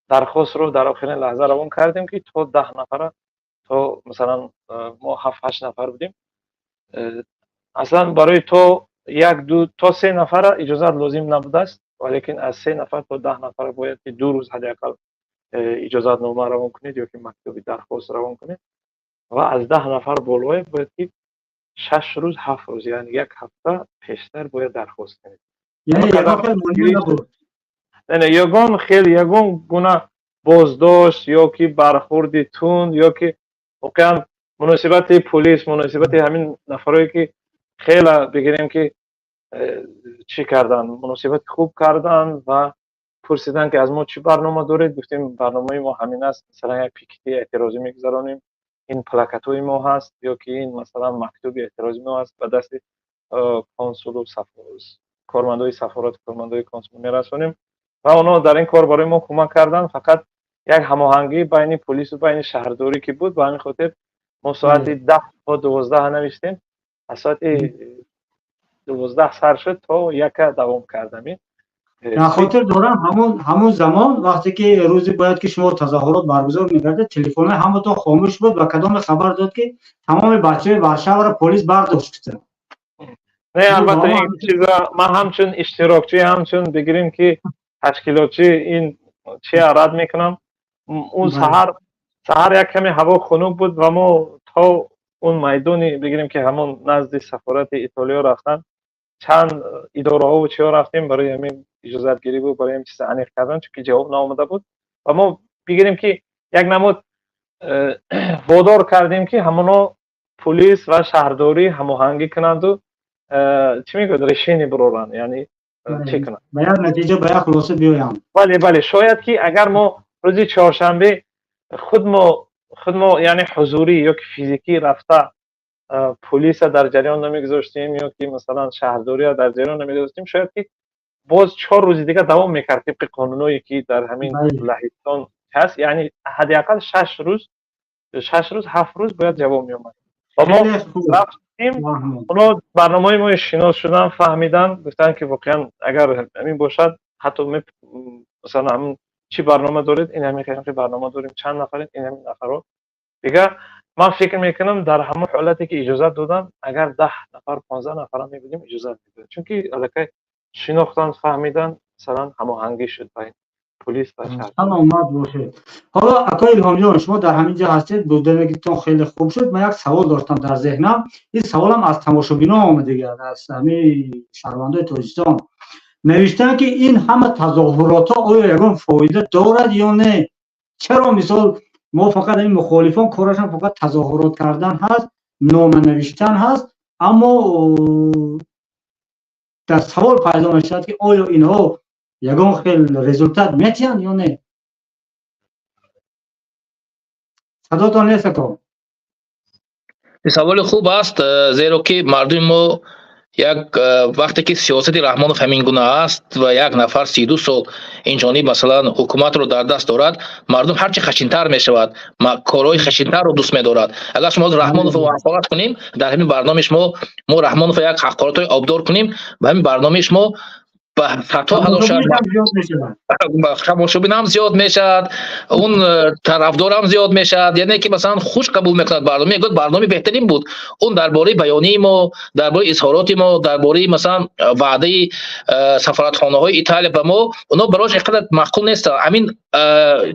дархостро дар охирин лаҳза равон кардем, ки то 10 нафара, то масалан мо ҳафт ҳашт нафар будем. Аслан барои то як, ду то се нафара иҷозат лозим набудааст, валекин аз се нафар то 10 нафара бояд ки 2 рӯз ҳадди ақал иҷозатнома равон кунед ё ки мактуби дархост равон кунед ва аз 10 нафар болое бояд ки 6 рӯз, 7 рӯз, яъне як ҳафта пештар бояд дархост кунед. Яъне ягон хел, ягон гуна боздошт ё ки бархурди тунд ё ки воқеан муносибати полис, муносибати ҳамин нафарое, ки хела, бигирем ки, чӣ карданд, муносибати хуб карданд ва пурсиданд, ки аз мо чӣ барнома доред. Гуфтем, барномаи мо ҳамин аст, масалан, як пикети эътирозӣ мегузаронем, ин плакатҳои мо ҳаст ё ки ин, масалан, мактуби эътирозӣ мо ҳаст, ба дасти консулу кормандои сафорат, кормандои консул мерасонем. Ва онҳо дар ин кор барои мо кӯмак карданд. Фақат як ҳамоҳангӣ байни полису байни шаҳрдорӣ ки буд, ба ҳамин хотир мо соати 10 то 12 навиштем, аз соати 12 сар шуд, то яка давом кард ҳамин. Дар хотир дорам, ҳамон замон, вақте ки рӯзе бояд ки шумо тазоҳурот баргузор мекардед, телефонҳои ҳаматон хомӯш буд ва кадоме хабар дод, ки тамоми бачаҳои Варшаваро полис бардошт. Не, албатта, ин чиза ман ҳамчун иштирокчӣ, ҳамчун, бигирем ки, ташкилотчӣ ин чия рад мекунам. Он саҳар як каме ҳаво хунук буд ва мо то он майдони, бигирем ки, ҳамон назди сафорати Итолиё рафтан, чанд идораҳову чиҳо рафтем барои ҳамин иҷозатгирӣ буд, барои ҳамин чиза аниқ кардан, чунки ҷавоб наомада буд. Ва мо, бигирем ки, як намуд водор кардем, ки ҳамоно пулис ва шаҳрдорӣ ҳамоҳангӣ кунанду, чӣ мегӯяд, решение бироранд, яъне чӣ кунанд. Ба як натиҷа, ба як хулоса биёянд. Бале, шояд ки агар мо рӯзи чоршанбе худ мо, яъне ҳузурӣ ё ки физикӣ рафта, пулиса дар ҷараён намегузоштем ё ки, масалан, шаҳрдория дар ҷараён намегузоштем, шояд ки боз 4 рӯзи дигар давом мекард. Тибқи қонунҳое, ки дар ҳамин Лаҳистон ҳаст, яъне ҳадди ақал 6 рӯз, 6 рӯз, 7 рӯз бояд ҷавоб меомад. Ва мо рафтем, оно барномаҳои мо шинос шудан, фаҳмидан, гуфтанд, ки воқеан агар ҳамин бошад, ҳатто масалан, ҳамин чӣ барнома доред, ин ҳамин барнома дорем, чанд нафаред, ин ҳамин нафарҳо. Дигар ман фикр мекунам, дар ҳамон ҳолате ки иҷозат додам, агар 10 нафар, 15 нафарам мебудем, иҷозат медодам, чунки аллакай шинохтан, фаҳмидан, масалан, ҳамоҳангӣ шуд байн полис ва шаҳр. Саломат бошед. Ҳоло, акои Илҳомҷон, шумо дар ҳамин ҷо ҳастед, буданагитон хеле хуб шуд. Ман як савол доштам дар зеҳнам. Ин саволам аз тамошобино омадига, аз ҳамин шаҳрвандои Тоҷикистон. Навиштанд, ки ин ҳама тазоҳуротҳо оё ягон фоида дорад ё не? Чаро, мисол, мо фақат ин мухолифон корашон фақат тазоҳурот кардан ҳаст, нома навиштан ҳаст, аммо дар савол пайдо мешавад, ки оё инҳо ягон хел результат метиҳанд ё не? Садотон нест, ако. Саволи хуб аст, зеро ки мардуми мо Як вақте ки сиёсати Раҳмонов ҳамин гуна аст ва як нафар 32 сол инҷониб, масалан, ҳукуматро дар даст дорад, мардум ҳарчи хашинтар мешавад, корҳои хашинтарро дӯст медорад. Агар шумо Раҳмоновро ҳақорат кунем дар ҳамин барномаи шумо, мо Раҳмонов як ҳақоратҳои обдор кунем ба ҳамин барномаи шумо, ба садҳо ҳазор тамошобин ҳам зиёд мешавад, он тарафдорам зиёд мешавад. Яъне ки, масалан, хуш қабул мекунад барнома, мегӯяд, барномаи беҳтарин буд. Он дар бораи баёнияи мо, дар бораи изҳороти мо, дар бораи, масалан, ваъдаи сафоратхонаҳои Италия ба мо, онҳо барош ин қадар маъқул нестанд. Ҳамин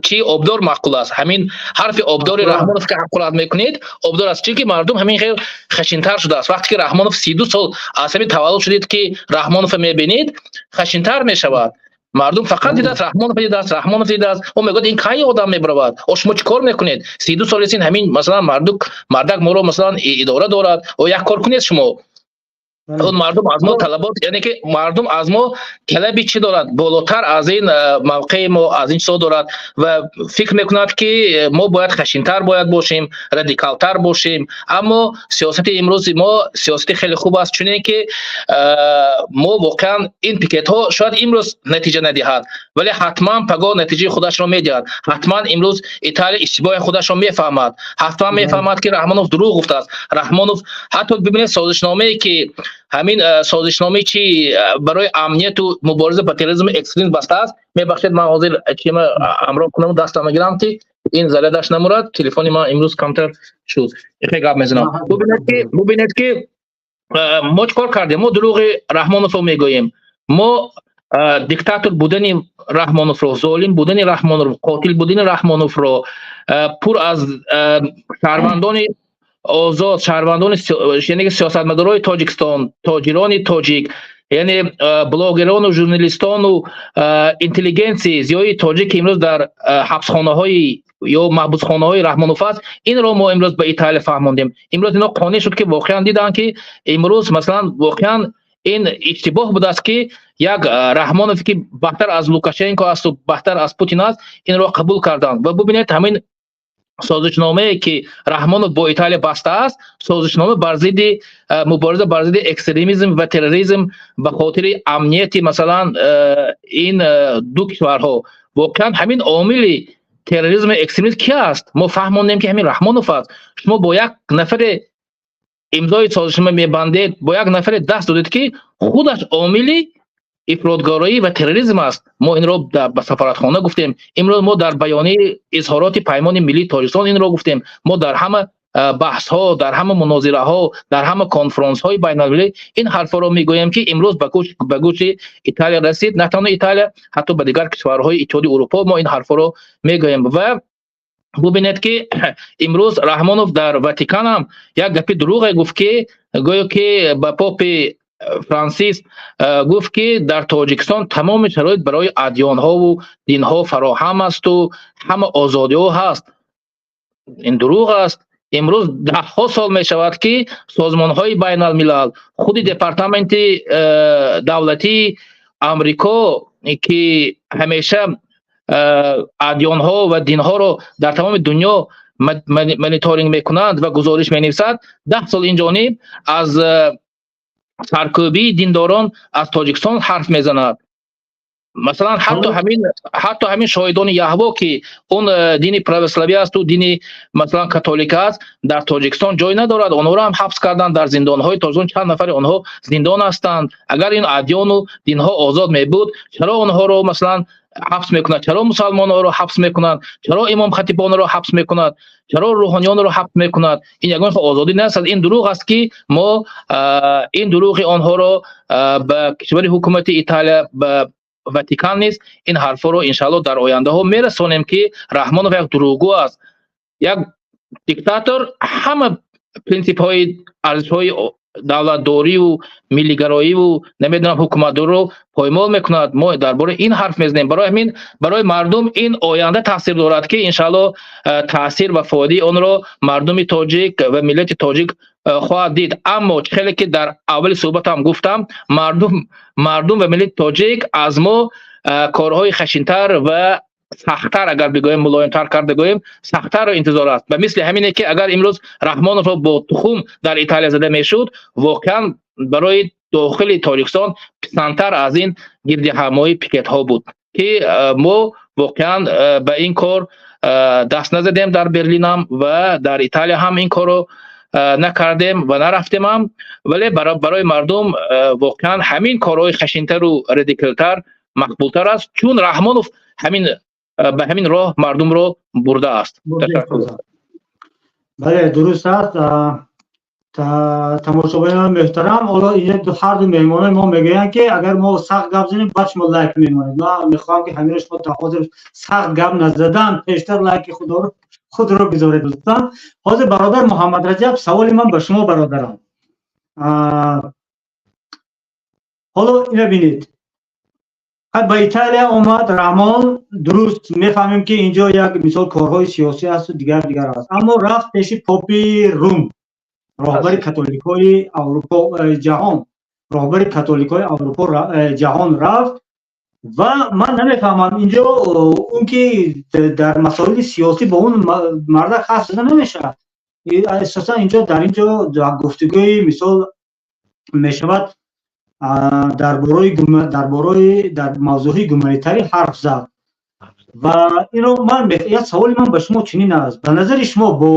чи обдор маъқул аст, ҳамин ҳарфи обдори Раҳмонов, ки ҳақорат мекунед, обдор аст, чунки мардум ҳамин хел хашинтар шудааст. Вақте ки Раҳмонов 32 сол аз ҳамин таваллуд шудед, ки Раҳмоновро мебинед, хашинтар мешавад. Мардум фақат дидааст, Раҳмонов дидааст, Раҳмонов дидааст. Ӯ мегӯяд, ин кай одам мебаравад? О, шумо чӣ кор мекунед? 32 сол ин ҳамин, масалан, мардук, мардак моро, масалан, идора дорад. О, як кор кунед шумо. Он мардум аз мо талабот, яъне ки мардум аз мо талаби чӣ дорад? Болотар аз ин мавқеи мо, аз ин чизҳо дорад ва фикр мекунад, ки мо бояд хашинтар бояд бошем, радикалтар бошем. Аммо сиёсати имрӯзи мо сиёсати хеле хуб аст, чуне ки мо воқеан ин пикетҳо шояд имрӯз натиҷа надиҳад, вале ҳатман пагоҳ натиҷаи худашро медиҳад. Ҳатман имрӯз Италия иштибоҳи худашро мефаҳмад, ҳатман мефаҳмад, ки Раҳмонов дурӯғ гуфтааст. Раҳмонов ҳатто, бибинед, созишномае ки ҳамин созишномаи чи барои амнияту мубориза ба терроризму экстремизм бастааст. Мебахшед, ман ҳозир чима ҳамроҳ кунаму дастам гирам, ки ин зарядаш намурад. Телефони ман имрӯз камтар шуд, ихе гап мезанам. Бубинед, ки мо чӣ кор кардем. Мо дурӯғи Раҳмоновро мегӯем, мо диктатор будани Раҳмоновро, золим будани Раҳмоновро, қотил будани Раҳмоновро, пур аз шаҳрвандони озод, шаҳрвандони, яъне сиёсатмадорои Тоҷикистон, тоҷирони тоҷик, яъне блогерону журналистону интеллигенсияи зиёи тоҷик, ки имрӯз дар ҳабсхонаҳои ё маҳбусхонаҳои Раҳмонов аст, инро мо имрӯз ба Италия фаҳмондем. Имрӯз ино қонеъ шуд, ки воқеан диданд, ки имрӯз, масалан, воқеан ин иштибоҳ будааст, ки як Раҳмонов, ки баҳтар аз Лукашенко асту баҳтар аз Путин аст, инро қабул карданд. Ва бубинед, ҳамин созишномае, ки Раҳмонов бо Италия бастааст, созишнома бар зидди мубориза бар зидди экстремизм ва терроризм ба хотири амнияти, масалан, ин ду кишварҳо. Воқеан ҳамин омили терроризму экстремизм ки аст? Мо фаҳмондем, ки ҳамин Раҳмонов аст. Шумо бо як нафаре имзои созишнома мебандед, бо як нафаре даст додед, ки худаш омили ифротгароӣ ва терроризм аст. Мо инро ба сафоратхона гуфтем. Имрӯз мо дар баёнияи изҳороти Паймони миллии Тоҷикистон инро гуфтем. Мо дар ҳама баҳсҳо, дар ҳама мунозираҳо, дар ҳама конфронсҳои байналмилалӣ ин ҳарфҳоро мегӯем, ки имрӯз ба гӯши Италия расид. На танҳо Италия, ҳатто ба дигар кишварҳои Иттиҳоди Урупо мо ин ҳарфҳоро мегӯем. Ва бубинед, ки имрӯз Раҳмонов дар Ватикан ҳам як гапи дурӯғе гуфт, ки гӯё ки ба попи Франсис гуфт, ки дар Тоҷикистон тамоми шароит барои адёнҳову динҳо фароҳам асту ҳама озодиҳо ҳаст. Ин дурӯғ аст. Имрӯз даҳҳо сол мешавад, ки созмонҳои байналмилал, худи департаменти давлатии Амрико, ки ҳамеша адёнҳо ва динҳоро дар тамоми дунё мониторинг мекунанд ва гузориш менависад, 10 сол инҷониб аз саркӯбии диндорон аз Тоҷикистон ҳарф мезанад. Масалан, ҳатто ҳамин Шоҳидони Яҳво, ки он дини православӣ асту дини, масалан, католика аст, дар Тоҷикистон ҷой надорад. Онҳоро ҳам ҳабс карданд. Дар зиндонҳои Тоҷикистон чанд нафари онҳо зиндон ҳастанд. Агар ин адёну динҳо озод мебуд, чаро онҳоро, масалан, ҳабс мекунад? Чаро мусалмонҳоро ҳабс мекунанд? Чаро имомхатибонро ҳабс мекунад? Чаро рӯҳониёнро ҳабс мекунад? Ин ягон озодӣ нест, ин дурӯғ аст, ки мо ин дурӯғи онҳоро ба кишвари ҳукумати Италия, ба Ватикан низ ин ҳарфҳоро, иншаалло, дар ояндаҳо мерасонем, ки Раҳмонов як дурӯғгӯ аст, як диктатор, ҳама принсипҳои арзишҳои давлатдориву миллигароиву, намедонам, ҳукуматдориро поймол мекунад. Мо дар бораи ин ҳарф мезанем. Барои ҳамин барои мардум ин оянда таъсир дорад, ки, иншаалло, таъсир ва фоидаи онро мардуми тоҷик ва миллати тоҷик хоҳад дид. Аммо чӣ хеле ки дар аввали суҳбатам гуфтам, мардум ва миллати тоҷик аз мо корҳои хашинтар ва сахттар, агар бигӯем, мулоимтар карда гӯем, сахттарро интизор аст. Ба мисли ҳамине, ки агар имрӯз Раҳмоновро бо тухум дар Италия зада мешуд, воқеан барои Дохили Тоҷикистон писандтар аз ин гирдиҳамои пикетҳо буд, ки мо воқеан ба ин кор даст назадем дар Берлинам ва дар Италия ҳам ин корро накардем ва нарафтемам. Вале барои мардум воқеан ҳамин корҳои хашинтару радикалтар мақбултар аст, чун Раҳмонов ҳамин ба ҳамин роҳ мардумро бурдааст. Бале, дуруст аст. Тамошобинони муҳтарам, ҳоло инҷа ҳарду меҳмонои мо мегӯянд, ки агар мо сахт гап занем, баъд шумо лайк мемонед. Ман мехоҳам, ки ҳамиро шумо то ҳозир сахт гап назадан пештар лайки худро гузоред, дӯстон. Ҳозир, бародар Муҳаммад Раҷаб, саволи ман ба шумо, бародарам. Ҳоло ина бинед, ба Италия омад Раҳмон. Дуруст, мефаҳмем, ки инҷо як мисол корҳои сиёсӣ асту дигар дигар аст, аммо рафт пеши попи Рум, роҳбари католикҳои Аврупо, ҷаҳон, роҳбари католикҳои Аврупо, ҷаҳон рафт. Ва ман намефаҳмам, инҷо он ки дар масоили сиёсӣ бо он мардак ҳарф зада намешавад. Асосан инҷо, дар инҷо гуфтугӯи мисол мешавад, дар бораи дар мавзӯъҳои гуманитарӣ ҳарф зад. Ва ино ман як саволи ман ба шумо чунин аст: ба назари шумо, бо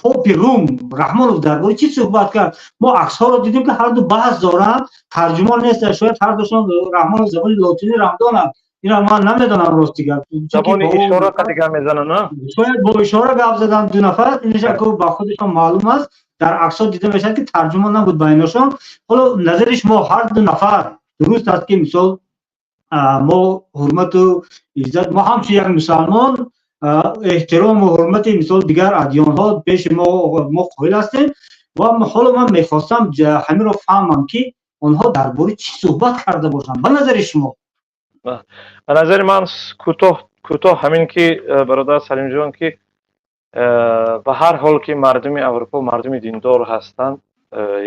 попи Рум Раҳмонов дар бораи чӣ суҳбат кард? Мо аксҳоро дидем, ки ҳарду баҳс доранд, тарҷумон нест. Шояд ҳардушон Раҳмонов забони лотинӣ донад, ина ман намедонам, рости гап. Забони ишора қади гап мезананд, на? Шояд бо ишора гап задан ду нафар, инаша ба худашон маълум аст. Дар аксҳо дида мешавад, ки тарҷумон набуд байнашон. Ҳоло назари шумо, ҳар ду нафар, дуруст аст, ки мисол мо ҳурмату иззат, мо ҳамчун як мусалмон эҳтирому ҳурмати мисол дигар адёнҳо пеши мо қоил ҳастем. Ва ҳоло ман мехостам ҳаминро фаҳмам, ки онҳо дар бораи чӣ суҳбат карда бошанд, ба назари шумо. Ба назари ман, кӯтоҳ кӯтоҳ ҳамин ки, бародар Салимҷон, ки ба ҳар ҳол ки мардуми Аврупо мардуми диндор ҳастанд,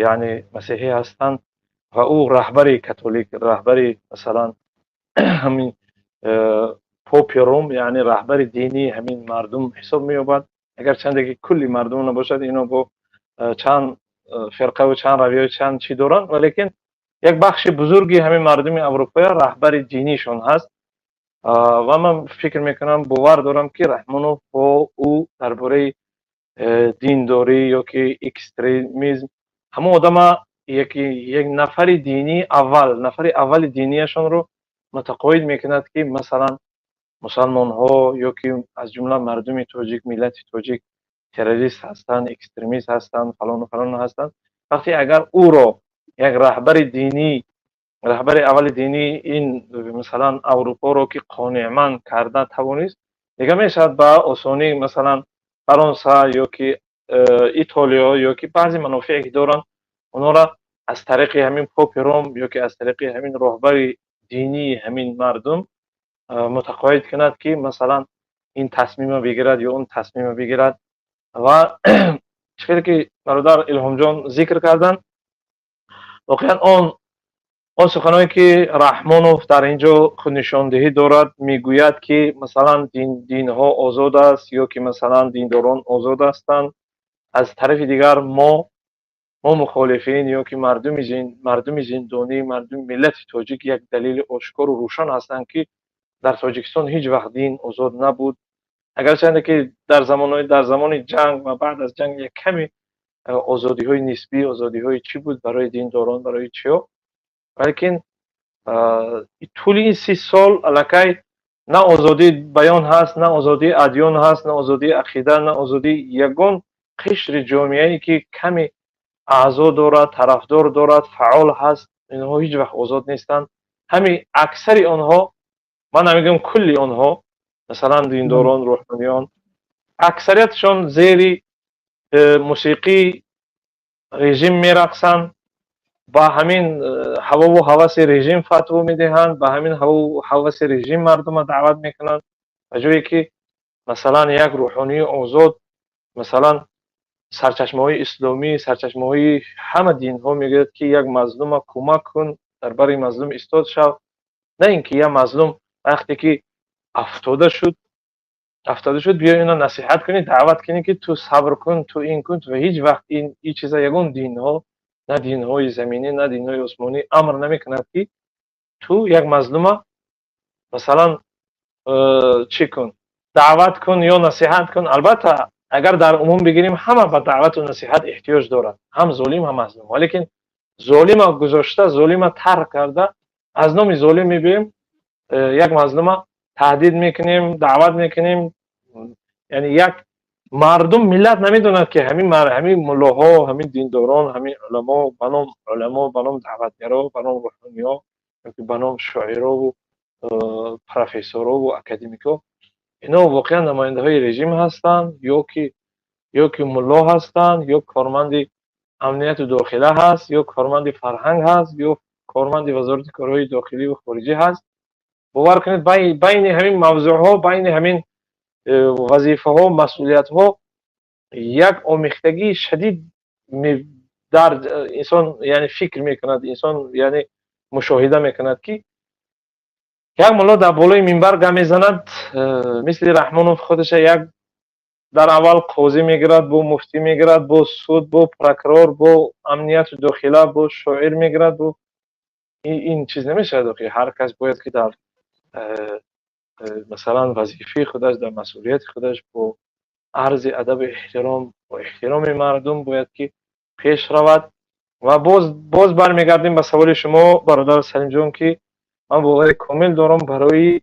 яъне масеҳӣ ҳастанд, ва ӯ раҳбари католик, раҳбари масалан ҳамин попи Рум, яъне раҳбари динии ҳамин мардум ҳисоб меёбад. Агарчанде ки кулли мардум набошад, ино бо чанд фирқаву чанд равияю чанд чӣ доранд, валекин як бахши бузурги ҳамин мардуми аврупоя раҳбари динишон ҳаст. Ва ман фикр мекунам, бовар дорам, ки Раҳмонов бо ӯ дар бораи диндорӣ ё ки экстремизм, ҳамон одама як нафари динии аввал, нафари аввали динияшонро мутақоид мекунад, ки масалан мусалмонҳо ё ки аз ҷумла мардуми тоҷик, миллати тоҷик террорист ҳастанд, экстремист ҳастанд, фалону фалон ҳастанд. Вақте агар ӯро як раҳбари динӣ, раҳбари аввали динии ин масалан Аврупоро ки қонеъманд карда тавонист, дига мешавад ба осонӣ масалан Фаронса ё ки Итолиё ё ки баъзе манофеъе ки доранд, онҳоро аз тариқи ҳамин попи Ром ё ки аз тариқи ҳамин роҳбари динии ҳамин мардум мутақоид кунад, ки масалан ин тасмима бигирад ё он тасмима бигирад. Ва чӣ хеле ки бародар Илҳомҷон зикр карданд, воқеан он суханое ки Раҳмонов дар ин ҷо худнишондиҳӣ дорад, мегӯяд, ки масалан динҳо озод аст ё ки масалан диндорон озод ҳастанд, аз тарафи дигар мо мухолифин ё ки мардуми зиндонӣ, мардуми миллати тоҷик як далели ошкору рӯшан ҳастанд, ки дар Тоҷикистон ҳеҷ вақт дин озод набуд. Агарчанде ки дар замони ҷанг ва баъд аз ҷанг як каме озодиҳои нисбӣ, озодиҳои чӣ буд барои диндорон, барои чиҳо, валекин тӯли ин 30 сол аллакай на озодии баён ҳаст, на озодии адён ҳаст, на озодии ақида, на озодии ягон қишри ҷомеае, ки каме аъзо дорад, тарафдор дорад, фаъол ҳаст. Инҳо ҳеҷ вақт озод нестанд. Ҳамин аксари онҳо, ман намегӯям кулли онҳо, масалан диндорон, рӯҳониён, аксариятшон зери мусиқии режим мерақсанд, ба ҳамин ҳавову ҳаваси режим фатво медиҳанд, ба ҳамин ҳавову ҳаваси режим мардума даъват мекунанд. Ба ҷое ки масалан як рӯҳонии озод, масалан сарчашмаҳои исломӣ, сарчашмаҳои ҳама динҳо мегӯяд, ки як мазлума кӯмак кун, дар бари мазлум истод шав, на ин ки як мазлум вақте ки афтода шуд, биё ино насиҳат кунӣ, даъват кунӣ, ки ту сабр кун, ту ин кун. Ва ҳеҷ вақт ин чиза ягон динҳо На динҳои заминӣ, на динҳои осмонӣ амр намекунад, ки ту як мазлума, масалан, чӣ кун, даъват кун ё насиҳат кун. Албатта, агар дар умум бигирем, ҳама ба даъвату насиҳат эҳтиёҷ дорад, ҳам золим, ҳам мазлум. Валекин золима гузошта, золима тарк карда, аз номи золим мебием, як мазлума таҳдид мекунем, даъват мекунем. Яъне як мардум, миллат намедонад, ки ҳамин муллоҳо, ҳамин диндорон, ҳамин уламо, ба ном уламо, ба ном даъватгаро, ба ном рӯҳониҳо ёки ба ном шоирову профессорову академикҳо, ино воқеан намояндаҳои режим ҳастанд ё ки мулло ҳастанд, ё корманди амнияту дохила ҳаст, ё корманди фарҳанг ҳаст, ё корманди вазорати корҳои дохилӣ ва хориҷӣ ҳаст. Бовар кунед, байни ҳамин мавзӯъҳо, байни ҳамин вазифаҳо, масъулиятҳо як омехтагии шадид дар инсон, яъне, фикр мекунад инсон, яъне мушоҳида мекунад, ки як мулло дар болои минбар гап мезанад, мисли Раҳмонов, худаша як дар аввал қозӣ мегирад, бо муфтӣ мегирад, бо суд, бо прокурор, бо амнияту дохила, бо шоир мегирад, бо ин чиз намешавад. Охи, ҳар кас бояд ки дар масалан, вазифаи худаш, дар масъулияти худаш бо арзи адабу эҳтиром, бо эҳтироми мардум бояд ки пеш равад. Ва боз бармегардем ба саволи шумо, бародар Салимҷон, ки ман бовари комил дорам, барои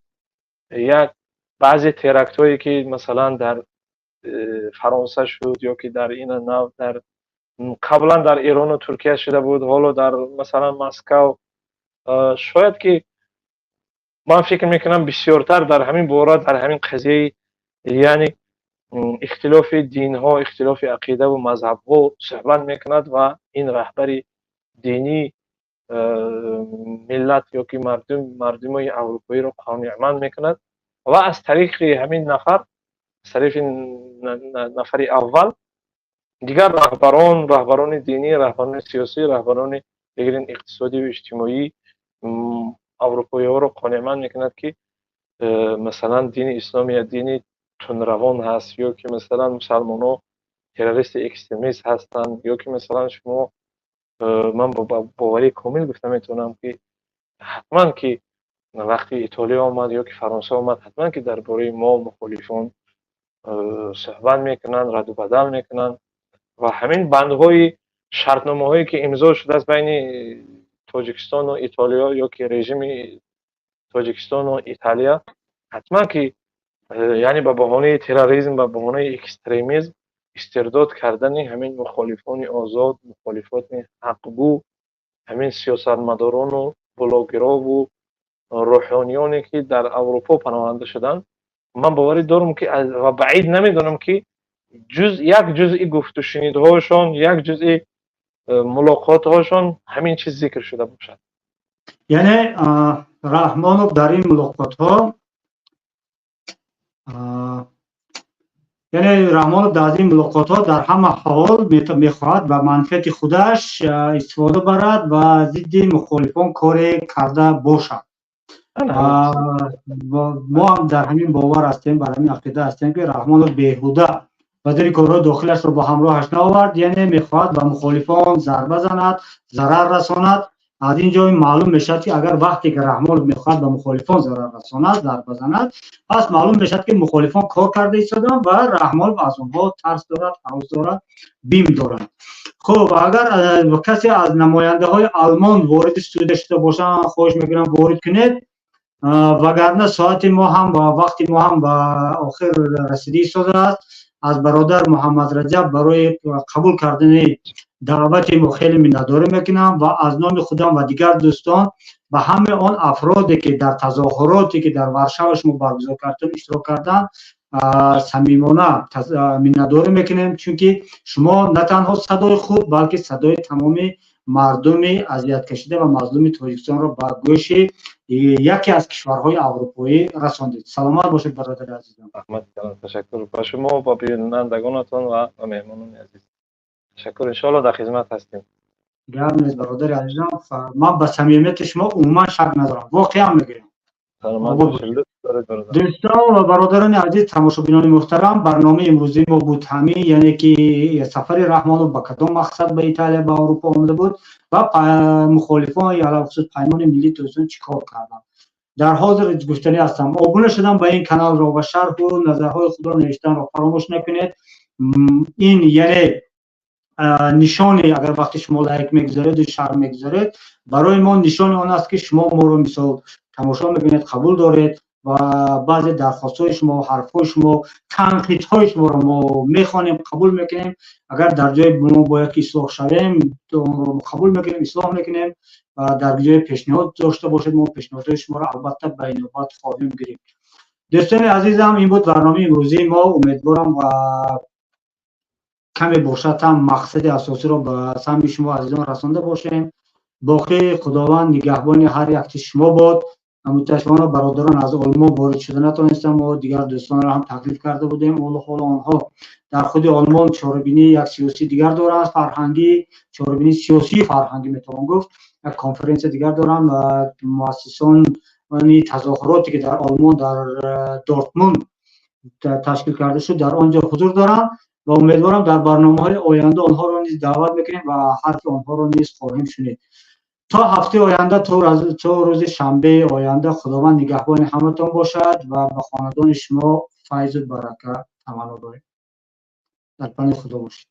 як баъзе терактҳое, ки масалан дар Фаронса шуд ё ки дар ина нав дар қаблан дар Эрону Туркия шуда буд, ҳоло дар, масалан, Москав, шояд ки, ман фикр мекунам, бисёртар дар ҳамин бора, дар ҳамин қазияи, яъне, ихтилофи динҳо, ихтилофи ақидаву мазҳабҳо суҳбат мекунад ва ин раҳбари динӣ миллат ё ки мардумои аврупоиро қонеъманд мекунад ва аз тариқи ҳамин нафар, аз тариқи нафари аввал дигар раҳбарон, раҳбарони динӣ, раҳбарони сиёсӣ, раҳбарони, бигирем, иқтисодию иҷтимоӣ аврупоиҳоро қонеъманд мекунад, ки масалан, дини ислом я дини тундравон ҳаст, ё ки, масалан, мусалмонҳо террористи экстремист ҳастанд, ё ки, масалан, шумо ман бо боварии комил гуфта метавонам, ки ҳатман ки вақти Итолиё омад ё ки Фаронса омад, ҳатман ки дар бораи мо, мухолифон, суҳбат мекунанд, раду бадал мекунанд ва ҳамин бандҳои шартномаҳое, ки имзо шудааст байни Тоҷикистону Итолиё ё ки режими Тоҷикистону Италия, ҳатман ки, яъне, ба баҳонаи терроризм, ба баҳонаи экстремизм истирдод кардани ҳамин мухолифони озод, мухолифони ҳақгӯ, ҳамин сиёсатмадорону блогерову рӯҳониёне, ки дар Аврупо паноҳанда шуданд, ман боварӣ дорам, ки ва баъид намедонам, ки як ҷузъи гуфтушунидҳошон, як ҷузъи мулоқотҳошон ҳамин чиз зикр шуда бошад. Яъне Раҳмонов дар ин мулоқотҳо, яъне Раҳмонов дар ин мулоқотҳо дар ҳама ҳол мехоҳад ба манфиати худаш истифода барад ва зидди мухолифон коре карда бошад. Мо ҳам дар ҳамин бовар ҳастем, бар ҳамин ақида ҳастем, ки Раҳмонов беҳуда вазири корҳои дохилашро бо ҳамроҳаш наовард, яъне мехоҳад ба мухолифон зарба занад, зарар расонад. Аз ин ҷо маълум мешавад, ки агар вақте ки Раҳмонов мехоҳад ба мухолифон зарар расонад, зарба занад, пас маълум мешавад, ки мухолифон кор карда истоданд ва Раҳмонов аз онҳо тарс дорад, ҳарос дорад, бим дорад. Хуб, агар касе аз намояндаҳои Алмон вориди студия шуда бошанд, хоҳиш мекунам, ворид кунед, вагарна соати мо ҳам ва вақти мо ҳам ба охир расида истодааст. Аз бародар Муҳаммад Раҷаб барои қабул кардани даъвати мо хеле миннатдорӣ мекунам ва аз номи худам ва дигар дӯстон ба ҳамаи он афроде, ки дар тазоҳуроте, ки дар Варшава шумо баргузор кардем, иштирок карданд, самимона миннатдорӣ мекунем, чунки шумо на танҳо садои худ, балки садои тамоми мардуми азияткашида ва мазлуми Тоҷикистонро ба гӯши яке аз кишварҳои аврупоӣ расондед. Саломат бошед, бародари азизам. Раҳмат, ташаккур ба шумо, ба бинандагонатон ва ба меҳмонони азиз. Ташаккур, иншоалло, дар хизмат ҳастем. Гап нест, бародари азизам, ман ба самимияти шумо умуман шак надорам, воқеан мегӯям. Саломат бошед. Дӯстон ва бародарони азиз, тамошобинони муҳтарам, барномаи имрӯзии мо буд ҳамин, яъне ки сафари Раҳмонов ба кадом мақсад ба Италия, ба Аврупо омада буд ва мухолифон, алалхусус Паймони миллии Тоҷикистон, чӣ кор карданд. Дар ҳозир гуфтанӣ ҳастам, обуна шудан ба ин каналро ва шарҳу назарҳои худро навиштанро фаромӯш накунед. Ин яъне нишони, агар вақте шумо лайк мегузоред, шарҳ мегузоред, барои мо нишони он аст, ки шумо моро мисол тамошо мекунед, қабул доред ва баъзе дархостҳои шумо, ҳарфҳои шумо, танқидҳои шуморо мо мехонем, қабул мекунем. Агар дар ҷои мо бояд ки ислоҳ шавем, онро қабул мекунем, ислоҳ мекунем ва дар ҷои пешниҳод дошта бошед, мо пешниҳодҳои шуморо албатта ба инобат хоҳем гирифт. Дӯстони азизам, ин буд барномаи имрӯзии мо. Умедворам, ва каме бошад ҳам, мақсади асосиро ба самъи шумо азизон расонда бошем. Боқӣ Худованд нигаҳбони ҳар якти шумо бод. Мутаассифона, бародарон аз Олмон ворид шуда натонистанд. Мо дигар дӯстонро ҳам таклиф карда будем. Ҳоло онҳо дар худи Олмон чорабинии як сиёсии дигар доранд, фарҳангӣ, чорабинии сиёсии фарҳангӣ метавон гуфт, як конференсия дигар доранд ва муассисони тазоҳуроте, ки дар Олмон, дар Дортмунд ташкил карда шуд, дар он ҷо ҳузур доранд ва умедворам, дар барномаҳои оянда онҳоро низ даъват мекунем ва ҳарфи онҳоро низ хоҳем шунид. То ҳафтаи оянда, то рӯзи шанбеи оянда, Худованд нигаҳбони ҳаматон бошад ва ба хонадони шумо файзу барака таманно дорем. Дар паноҳи Худо бошед.